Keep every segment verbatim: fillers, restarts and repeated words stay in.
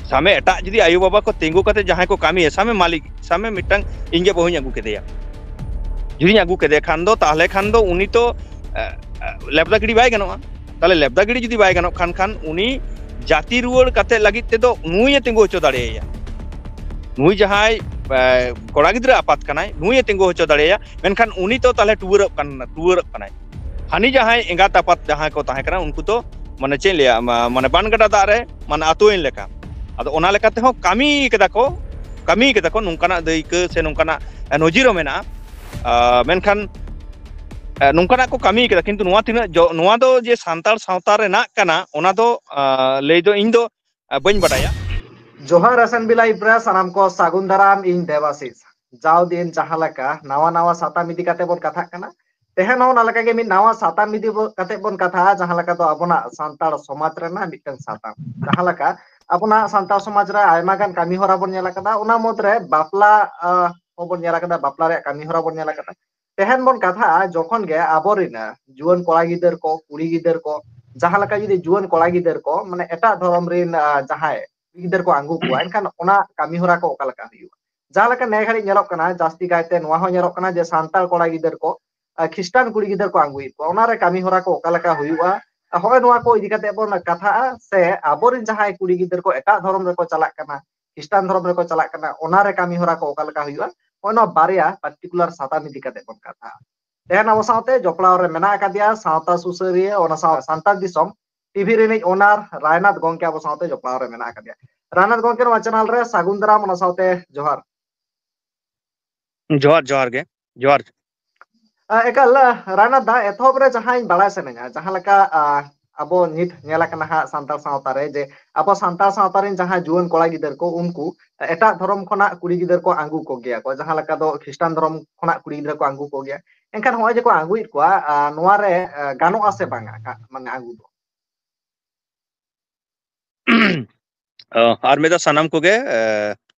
ᱥᱟᱢᱮ ᱮᱴᱟᱜ ᱡᱩᱫᱤ ᱟᱭᱳ ᱵᱟᱵᱟ ᱠᱚ ᱛᱤᱸᱜᱩ ᱠᱟᱛᱮ ᱡᱟᱦᱟᱸᱭ ᱠᱚ ᱠᱟᱹᱢᱤᱭᱟ, ᱥᱟᱢᱮ ᱢᱟᱹᱞᱤᱠ, ᱥᱟᱢᱮ ᱢᱤᱫᱴᱟᱝ ᱤᱧ ᱜᱮ ᱵᱟᱹᱦᱩᱧ ᱟᱹᱜᱩ ᱠᱮᱫᱮᱭᱟ, ᱡᱩᱫᱤᱧ ᱟᱹᱜᱩ ᱠᱮᱫᱮ ᱠᱷᱟᱱ ᱫᱚ, ᱛᱟᱦᱚᱞᱮ ᱠᱷᱟᱱ ᱫᱚ ᱩᱱᱤ ᱛᱚ, ᱮ, ᱮ, ᱞᱮᱵᱫᱟ ᱜᱤᱰᱤ ᱵᱟᱭ ᱜᱟᱱᱚᱜᱼᱟ᱾ ᱛᱟᱦᱚᱞᱮ ᱞᱮᱵᱫᱟ ᱜᱤᱰᱤ ᱡᱩᱫᱤ ᱵᱟᱭ ᱜᱟᱱᱚᱜ ᱠᱷᱟᱱ, ᱠᱷᱟᱱ ᱩᱱᱤ ᱡᱟᱹᱛᱤ ᱨᱩᱣᱟᱹᱲ ᱠᱟᱛᱮ ᱞᱟᱹᱜᱤᱫ ᱛᱮᱫᱚ ᱱᱩᱭ ᱮ ᱛᱤᱸᱜᱩ ᱦᱚᱪᱚ ᱫᱟᱲᱮᱭᱟᱭᱟ᱾ ᱱᱩᱭ ᱡᱟᱦᱟᱸᱭ, ᱮ, ᱠᱚᱲᱟ ᱜᱤᱫᱽᱨᱟᱹ ᱟᱯᱟᱛ ᱠᱟᱱᱟᱭ, ᱱᱩᱭ ᱮ ᱛᱤᱸᱜᱩ ᱦᱚᱪᱚ ᱫᱟᱲᱮᱭᱟᱭᱟ᱾ ᱢᱮᱱᱠᱷᱟᱱ ᱩᱱᱤ ᱛᱚ ᱛᱟᱦᱚᱞᱮ ᱴᱩᱣᱟᱹᱨᱚᱜ ᱠᱟᱱ, ᱴᱩᱣᱟᱹᱨᱚᱜ ᱠᱟᱱᱟᱭ᱾ ᱦᱟᱹᱱᱤ ᱡᱟᱦᱟᱸᱭ ᱮᱸᱜᱟᱛ ᱟᱯᱟᱛ ᱡᱟᱦᱟᱸᱭ ᱠᱚ ᱛᱟᱦᱮᱸ ᱠᱟᱱᱟ, ᱩᱱᱠᱩ ᱫᱚ ᱢᱟᱱᱮ ᱪᱮᱫ ᱤᱧ ᱞᱟᱹᱭᱟ, ᱢᱟ-, ᱢᱟᱱᱮ ᱵᱟᱱ ᱜᱟᱰᱟ ᱫᱟᱜ ᱨᱮ ᱢᱟᱱᱮ ᱟᱹᱛᱩᱭᱮᱱ ᱞᱮᱠᱟ᱾ ᱟᱫᱚ ᱚᱱᱟ ᱞᱮᱠᱟ ᱛᱮᱦᱚᱸ ᱠᱟᱹᱢᱤ ᱠᱟᱫᱟ ᱠᱚ, ᱠᱟᱹᱢᱤ ᱠᱟᱫᱟ ᱠᱚ, ᱱᱚᱝᱠᱟᱱᱟᱜ ᱫᱟᱹᱭᱠᱟᱹ ᱥᱮ ᱱᱚᱝᱠᱟᱱᱟᱜ, ᱮ, ᱱᱚᱡᱤᱨ ᱦᱚᱸ ᱢᱮᱱᱟᱜᱼᱟ᱾ ᱟ, ᱢᱮᱱᱠᱷᱟᱱ, ᱮ, ᱱᱚᱝᱠᱟᱱᱟᱜ ᱠᱚ ᱠᱟᱹᱢᱤ ᱠᱟᱫᱟ, ᱠᱤᱱᱛᱩ ᱱᱚᱣᱟ ᱛᱤᱱᱟᱹᱜ ᱡᱚ-, ᱱᱚᱣᱟ ᱫᱚ ᱡᱮ ᱥᱟᱱᱛᱟᱲ ᱥᱟᱶᱛᱟ ᱨᱮᱱᱟᱜ ᱠᱟᱱᱟ, ᱚᱱᱟ ᱫᱚ, ᱟ, ᱞᱟᱹᱭ ᱫᱚ ᱤᱧ ᱫᱚ, ᱟ, ᱵᱟᱹᱧ ᱵᱟᱰᱟᱭᱟ᱾ ᱡᱚᱦᱟᱨ ᱮᱥ ᱮᱱ ᱵᱤ ᱞᱟᱭᱤᱵᱷ ᱨᱮ ᱥᱟᱱᱟᱢ ᱠᱚ ᱥᱟᱹᱜᱩᱱ ᱫᱟᱨᱟᱢ, ᱤᱧ ᱫᱮᱵᱟᱥᱤᱥ᱾ ᱡᱟᱣ ᱫᱤᱱ ᱡᱟᱦᱟᱸ ᱞᱮᱠᱟ ᱱᱟᱣᱟ ᱱᱟᱣᱟ ᱥᱟᱛᱟᱢ ᱤᱫᱤ ᱠᱟᱛᱮ ᱵᱚᱱ ᱠᱟᱛᱷᱟᱜ ᱠᱟᱱᱟ, ᱛᱮᱦᱮᱧ ᱦᱚᱸ ᱚᱱᱟ ᱞᱮᱠᱟ ᱜᱮ ᱢᱤᱫ ᱱᱟᱣᱟ ᱥᱟᱛᱟᱢ ᱤᱫᱤ ᱵᱚ-, ᱠᱟᱛᱮ ᱵᱚᱱ ᱠᱟᱛᱷᱟᱜᱼᱟ, ᱡᱟᱦᱟᱸ ᱞᱮᱠᱟ ᱫᱚ ᱟᱵᱚᱱᱟᱜ ᱥᱟᱱᱛᱟᱲ ᱥᱚᱢᱟᱡᱽ ᱨᱮᱱᱟᱜ ᱢᱤᱫᱴᱟᱝ ᱥᱟᱛᱟᱢ᱾ ᱡᱟᱦᱟᱸ ᱞᱮᱠᱟ ᱟᱵᱚᱱᱟᱜ ᱥᱟᱱᱛᱟᱲ ᱥᱚᱢᱟᱡᱽ ᱨᱮ ᱟᱭᱢᱟ ᱜᱟᱱ ᱠᱟᱹᱢᱤ ᱦᱚᱨᱟ ᱵᱚᱱ ᱧᱮᱞ ᱟᱠᱟᱫᱟ, ᱚᱱᱟ ᱢᱩᱫᱽᱨᱮ ᱵᱟᱯᱞᱟ, ᱟ, ᱦᱚᱸᱵᱚᱱ ᱧᱮᱞ ᱟᱠᱟᱫᱟ, ᱵᱟᱯᱞᱟ ᱨᱮᱭᱟᱜ ᱠᱟᱹᱢᱤ ᱦᱚᱨᱟ ᱵᱚᱱ ᱧᱮᱞ ᱟᱠᱟᱫᱟ᱾ ᱛᱮᱦᱮᱧ ᱵᱚᱱ ᱠᱟᱛᱷᱟᱜᱼᱟ ᱡᱚᱠᱷᱚᱱ ᱜᱮ ᱟᱵᱚᱨᱮᱱ, ᱟ, ᱡᱩᱣᱟᱹᱱ ᱠᱚᱲᱟ ᱜᱤᱫᱟᱹᱨ ᱠᱚ, ᱠᱩᱲᱤ ᱜᱤᱫᱟᱹᱨ ᱠᱚ, ᱡᱟᱦᱟᱸ ᱞᱮᱠᱟ ᱡᱩᱫᱤ ᱡᱩᱣᱟᱹᱱ ᱠᱚᱲᱟ ᱜᱤᱫᱟᱹᱨ ᱠᱚ, ᱢᱟᱱᱮ ᱮᱴᱟᱜ ᱫᱷᱚᱨᱚᱢ ᱨᱮᱱ, ᱟ, ᱡᱟᱦᱟᱸᱭ ᱠᱩᱲᱤ ᱜᱤᱫᱟᱹᱨ ᱠᱚ ᱟᱹᱜᱩ ᱠᱚᱣᱟ, ᱮᱱᱠᱷᱟᱱ ᱚᱱᱟ ᱠᱟᱹᱢᱤ ᱦᱚᱨᱟ ᱠᱚ ᱚᱠᱟ ᱞᱮᱠᱟ ᱦᱩᱭᱩᱜᱼᱟ? ᱡᱟᱦᱟᱸ ᱞᱮᱠᱟ ᱱᱮ ᱜᱷᱟᱹᱲᱤᱡ ᱧᱮᱞᱚᱜ ᱠᱟᱱᱟ, ᱡᱟᱹᱥᱛᱤ ᱠᱟᱭᱛᱮ ᱱᱚᱣᱟ ᱦᱚᱸ ᱧᱮᱞᱚᱜ ᱠᱟᱱᱟ ᱡᱮ ᱥᱟᱱᱛᱟᱲ ᱠᱚᱲᱟ ᱜᱤᱫᱟᱹᱨ ᱠᱚ, ᱟ, ᱠᱷᱨᱤᱥᱴᱟᱱ ᱠᱩᱲᱤ ᱜᱤᱫᱟᱹᱨ ᱠᱚ ᱟᱹᱜᱩᱭᱮᱫ ᱠᱚᱣᱟ᱾ ᱚᱱᱟ ᱨᱮ ᱠᱟᱹᱢᱤ ᱦᱚᱨᱟ ᱠᱚ ᱚᱠᱟ ᱞᱮᱠᱟ ᱦᱩᱭᱩᱜᱼᱟ? ᱦᱚᱸᱜᱼᱚᱭ ᱱᱚᱣᱟ ᱠᱚ ᱤᱫᱤ ᱠᱟᱛᱮ ᱵᱚᱱ ᱠᱟᱛᱷᱟᱜᱼᱟ, ᱥᱮ ᱟᱵᱚᱨᱮᱱ ᱡᱟᱦᱟᱸᱭ ᱠᱩᱲᱤ ᱜᱤᱫᱟᱹᱨ ᱠᱚ ᱮᱴᱟᱜ ᱫᱷᱚᱨᱚᱢ ᱨᱮᱠᱚ ᱪᱟᱞᱟᱜ ᱠᱟᱱᱟ, ᱠᱷᱨᱤᱥᱴᱟᱱ ᱫᱷᱚᱨᱚᱢ ᱨᱮᱠᱚ ᱪᱟᱞᱟᱜ ᱠᱟᱱᱟ, ᱚᱱᱟ ᱨᱮ ᱠᱟᱹᱢᱤ ᱦᱚᱨᱟ ᱠᱚ ᱚᱠᱟ ᱞᱮᱠᱟ ᱦᱩᱭᱩᱜᱼᱟ? ᱦᱚᱸᱜᱼᱚᱭ ᱱᱚᱣᱟ ᱵᱟᱨᱭᱟ ᱯᱟᱨᱴᱤᱠᱩᱞᱟᱨ ᱥᱟᱛᱟᱢ ᱤᱫᱤ ᱠᱟᱛᱮ ᱵᱚᱱ ᱠᱟᱛᱷᱟᱜᱼᱟ᱾ ᱛᱮᱦᱮᱧ ᱟᱵᱚ ᱥᱟᱶᱛᱮ ᱡᱚᱯᱲᱟᱣ ᱨᱮ ᱢᱮᱱᱟᱜ ᱟᱠᱟᱫᱮᱭᱟ ᱥᱟᱶᱛᱟ ᱥᱩᱥᱟᱹᱨᱤᱭᱟᱹ, ᱚᱱᱟ ᱥᱟᱶ ᱥᱟᱱᱛᱟᱲ ᱫᱤᱥᱚᱢ ᱴᱤᱵᱷᱤ ᱨᱤᱱᱤᱡ ᱚᱱᱟᱨ ᱨᱟᱭᱱᱟᱛᱷ ᱜᱚᱝᱠᱮ ᱟᱵᱚ ᱥᱟᱶᱛᱮ ᱡᱚᱯᱲᱟᱣ ᱨᱮ ᱢᱮᱱᱟᱜ ᱟᱠᱟᱫᱮᱭᱟ᱾ ᱨᱟᱭᱱᱟᱛᱷ ᱜᱚᱝᱠᱮ, ᱱᱚᱣᱟ ᱪᱮᱱᱮᱞ ᱨᱮ ᱥᱟᱹᱜᱩᱱ ᱫᱟᱨᱟᱢ, ᱚᱱᱟ ᱥᱟᱶᱛᱮ ᱡᱚᱦᱟᱨ᱾ ᱡᱚᱦᱟᱨ, ᱡᱚᱦᱟᱨ ᱜᱮ, ᱡᱚᱦᱟᱨ᱾ ᱟ, ᱮᱠᱟᱞ, ᱟ, ᱨᱟᱭᱱᱟᱛᱷ ᱫᱟ, ᱮᱛᱚᱦᱚᱵ ᱨᱮ ᱡᱟᱦᱟᱸᱧ ᱵᱟᱲᱟᱭ ᱥᱟᱱᱟᱧᱟ, ᱡᱟᱦᱟᱸ ᱞᱮᱠᱟ, ᱟ, ᱟᱵᱚ ᱱᱤᱛ ᱧᱮᱞ ᱟᱠᱟᱱᱟ ᱦᱟᱸᱜ ᱥᱟᱱᱛᱟᱲ ᱥᱟᱶᱛᱟ ᱨᱮ, ᱡᱮ ᱟᱵᱚ ᱥᱟᱱᱛᱟᱲ ᱥᱟᱶᱛᱟ ᱨᱮᱱ ᱡᱟᱦᱟᱸ ᱡᱩᱣᱟᱹᱱ ᱠᱚᱲᱟ ᱜᱤᱫᱟᱹᱨ ᱠᱚ, ᱩᱱᱠᱩ ᱮᱴᱟᱜ ᱫᱷᱚᱨᱚᱢ ᱠᱷᱚᱱᱟᱜ ᱠᱩᱲᱤ ᱜᱤᱫᱟᱹᱨ ᱠᱚ ᱟᱹᱜᱩ ᱠᱚᱜᱮᱭᱟ ᱠᱚ, ᱡᱟᱦᱟᱸ ᱞᱮᱠᱟ ᱫᱚ ᱠᱷᱨᱤᱥᱴᱟᱱ ᱫᱷᱚᱨᱚᱢ ᱠᱷᱚᱱᱟᱜ ᱠᱩᱲᱤ ᱜᱤᱫᱽᱨᱟᱹ ᱠᱚ ᱟᱹᱜᱩ ᱠᱚᱜᱮᱭᱟ᱾ ᱮᱱᱠᱷᱟᱱ ᱱᱚᱜᱼᱚᱭ ᱡᱮ ᱠᱚ ᱟᱹᱜᱩᱭᱮᱫ ᱠᱚᱣᱟ, ᱟ, ᱱᱚᱣᱟ ᱨᱮ, ᱟ, ᱜᱟᱱᱚᱜᱼᱟ ᱥᱮ ᱵᱟᱝᱟ, ᱟ, ᱢᱟᱱᱮ ᱟᱹᱜᱩ ᱫᱚ? ᱚ, ᱟᱨ ᱢᱤᱫ ᱫᱷᱟᱣ ᱥᱟᱱᱟᱢ ᱠᱚᱜᱮ, ᱮ,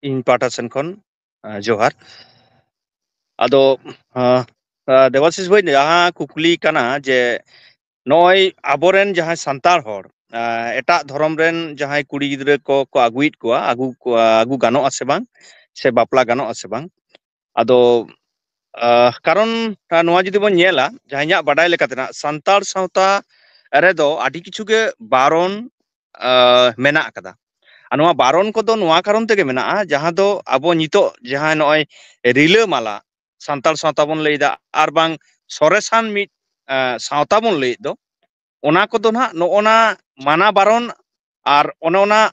ᱤᱧ ᱯᱟᱦᱴᱟ ᱥᱮᱱ ᱠᱷᱚᱱ, ᱮ, ᱡᱚᱦᱟᱨ᱾ ᱟᱫᱚ, ᱮ, ᱮ, ᱫᱮᱵᱟᱥᱤᱥ ᱵᱷᱟᱹᱭ, ᱡᱟᱦᱟᱸ ᱠᱩᱠᱞᱤ ᱠᱟᱱᱟ ᱡᱮ ᱱᱚᱜᱼᱚᱭ ᱟᱵᱚᱨᱮᱱ ᱡᱟᱦᱟᱸᱭ ᱥᱟᱱᱛᱟᱲ ᱦᱚᱲ, ᱮᱴᱟᱜ ᱫᱷᱚᱨᱚᱢ ᱨᱮᱱ ᱡᱟᱦᱟᱸᱭ ᱠᱩᱲᱤ ᱜᱤᱫᱽᱨᱟᱹ ᱠᱚ ᱠᱚ ᱟᱹᱜᱩᱭᱮᱫ ᱠᱚᱣᱟ, ᱟᱹᱜᱩ ᱠᱚᱣᱟ, ᱟᱹᱜᱩ ᱜᱟᱱᱚᱜᱼᱟ ᱥᱮ ᱵᱟᱝ, ᱥᱮ ᱵᱟᱯᱞᱟ ᱜᱟᱱᱚᱜᱼᱟ ᱥᱮ ᱵᱟᱝ᱾ ᱟᱫᱚ ᱠᱟᱨᱚᱱ ᱱᱚᱣᱟ ᱡᱩᱫᱤ ᱵᱚᱱ ᱧᱮᱞᱟ, ᱡᱟᱦᱟᱸ ᱤᱧᱟᱹᱜ ᱵᱟᱰᱟᱭ ᱞᱮᱠᱟᱛᱮ ᱱᱟᱜ, ᱥᱟᱱᱛᱟᱲ ᱥᱟᱶᱛᱟ ᱨᱮᱫᱚ ᱟᱹᱰᱤ ᱠᱤᱪᱷᱩ ᱜᱮ ᱵᱟᱨᱚᱱ ᱢᱮᱱᱟᱜ ᱟᱠᱟᱫᱟ᱾ ᱟᱨ ᱱᱚᱣᱟ ᱵᱟᱨᱚᱱ ᱠᱚᱫᱚ ᱱᱚᱣᱟ ᱠᱟᱨᱚᱱ ᱛᱮᱜᱮ ᱢᱮᱱᱟᱜᱼᱟ, ᱡᱟᱦᱟᱸ ᱫᱚ ᱟᱵᱚ ᱱᱤᱛᱚᱜ ᱡᱟᱦᱟᱸ ᱱᱚᱜᱼᱚᱭ ᱨᱤᱞᱟᱹᱢᱟᱞᱟ ᱥᱟᱱᱛᱟᱲ ᱥᱟᱶᱛᱟ ᱵᱚᱱ ᱞᱟᱹᱭᱫᱟ, ᱟᱨ ᱵᱟᱝ ᱥᱚᱨᱮᱥᱟᱱ ᱢᱤᱫ ᱥᱟᱶᱛᱟ ᱵᱚᱱ ᱞᱟᱹᱭᱮᱫ ᱫᱚ, ᱚᱱᱟ ᱠᱚᱫᱚ ᱱᱟᱦᱟᱜ ᱱᱚᱜᱼᱚ ᱱᱟ ᱢᱟᱱᱟ ᱵᱟᱨᱚᱱ ᱟᱨ ᱚᱱᱮ ᱚᱱᱟ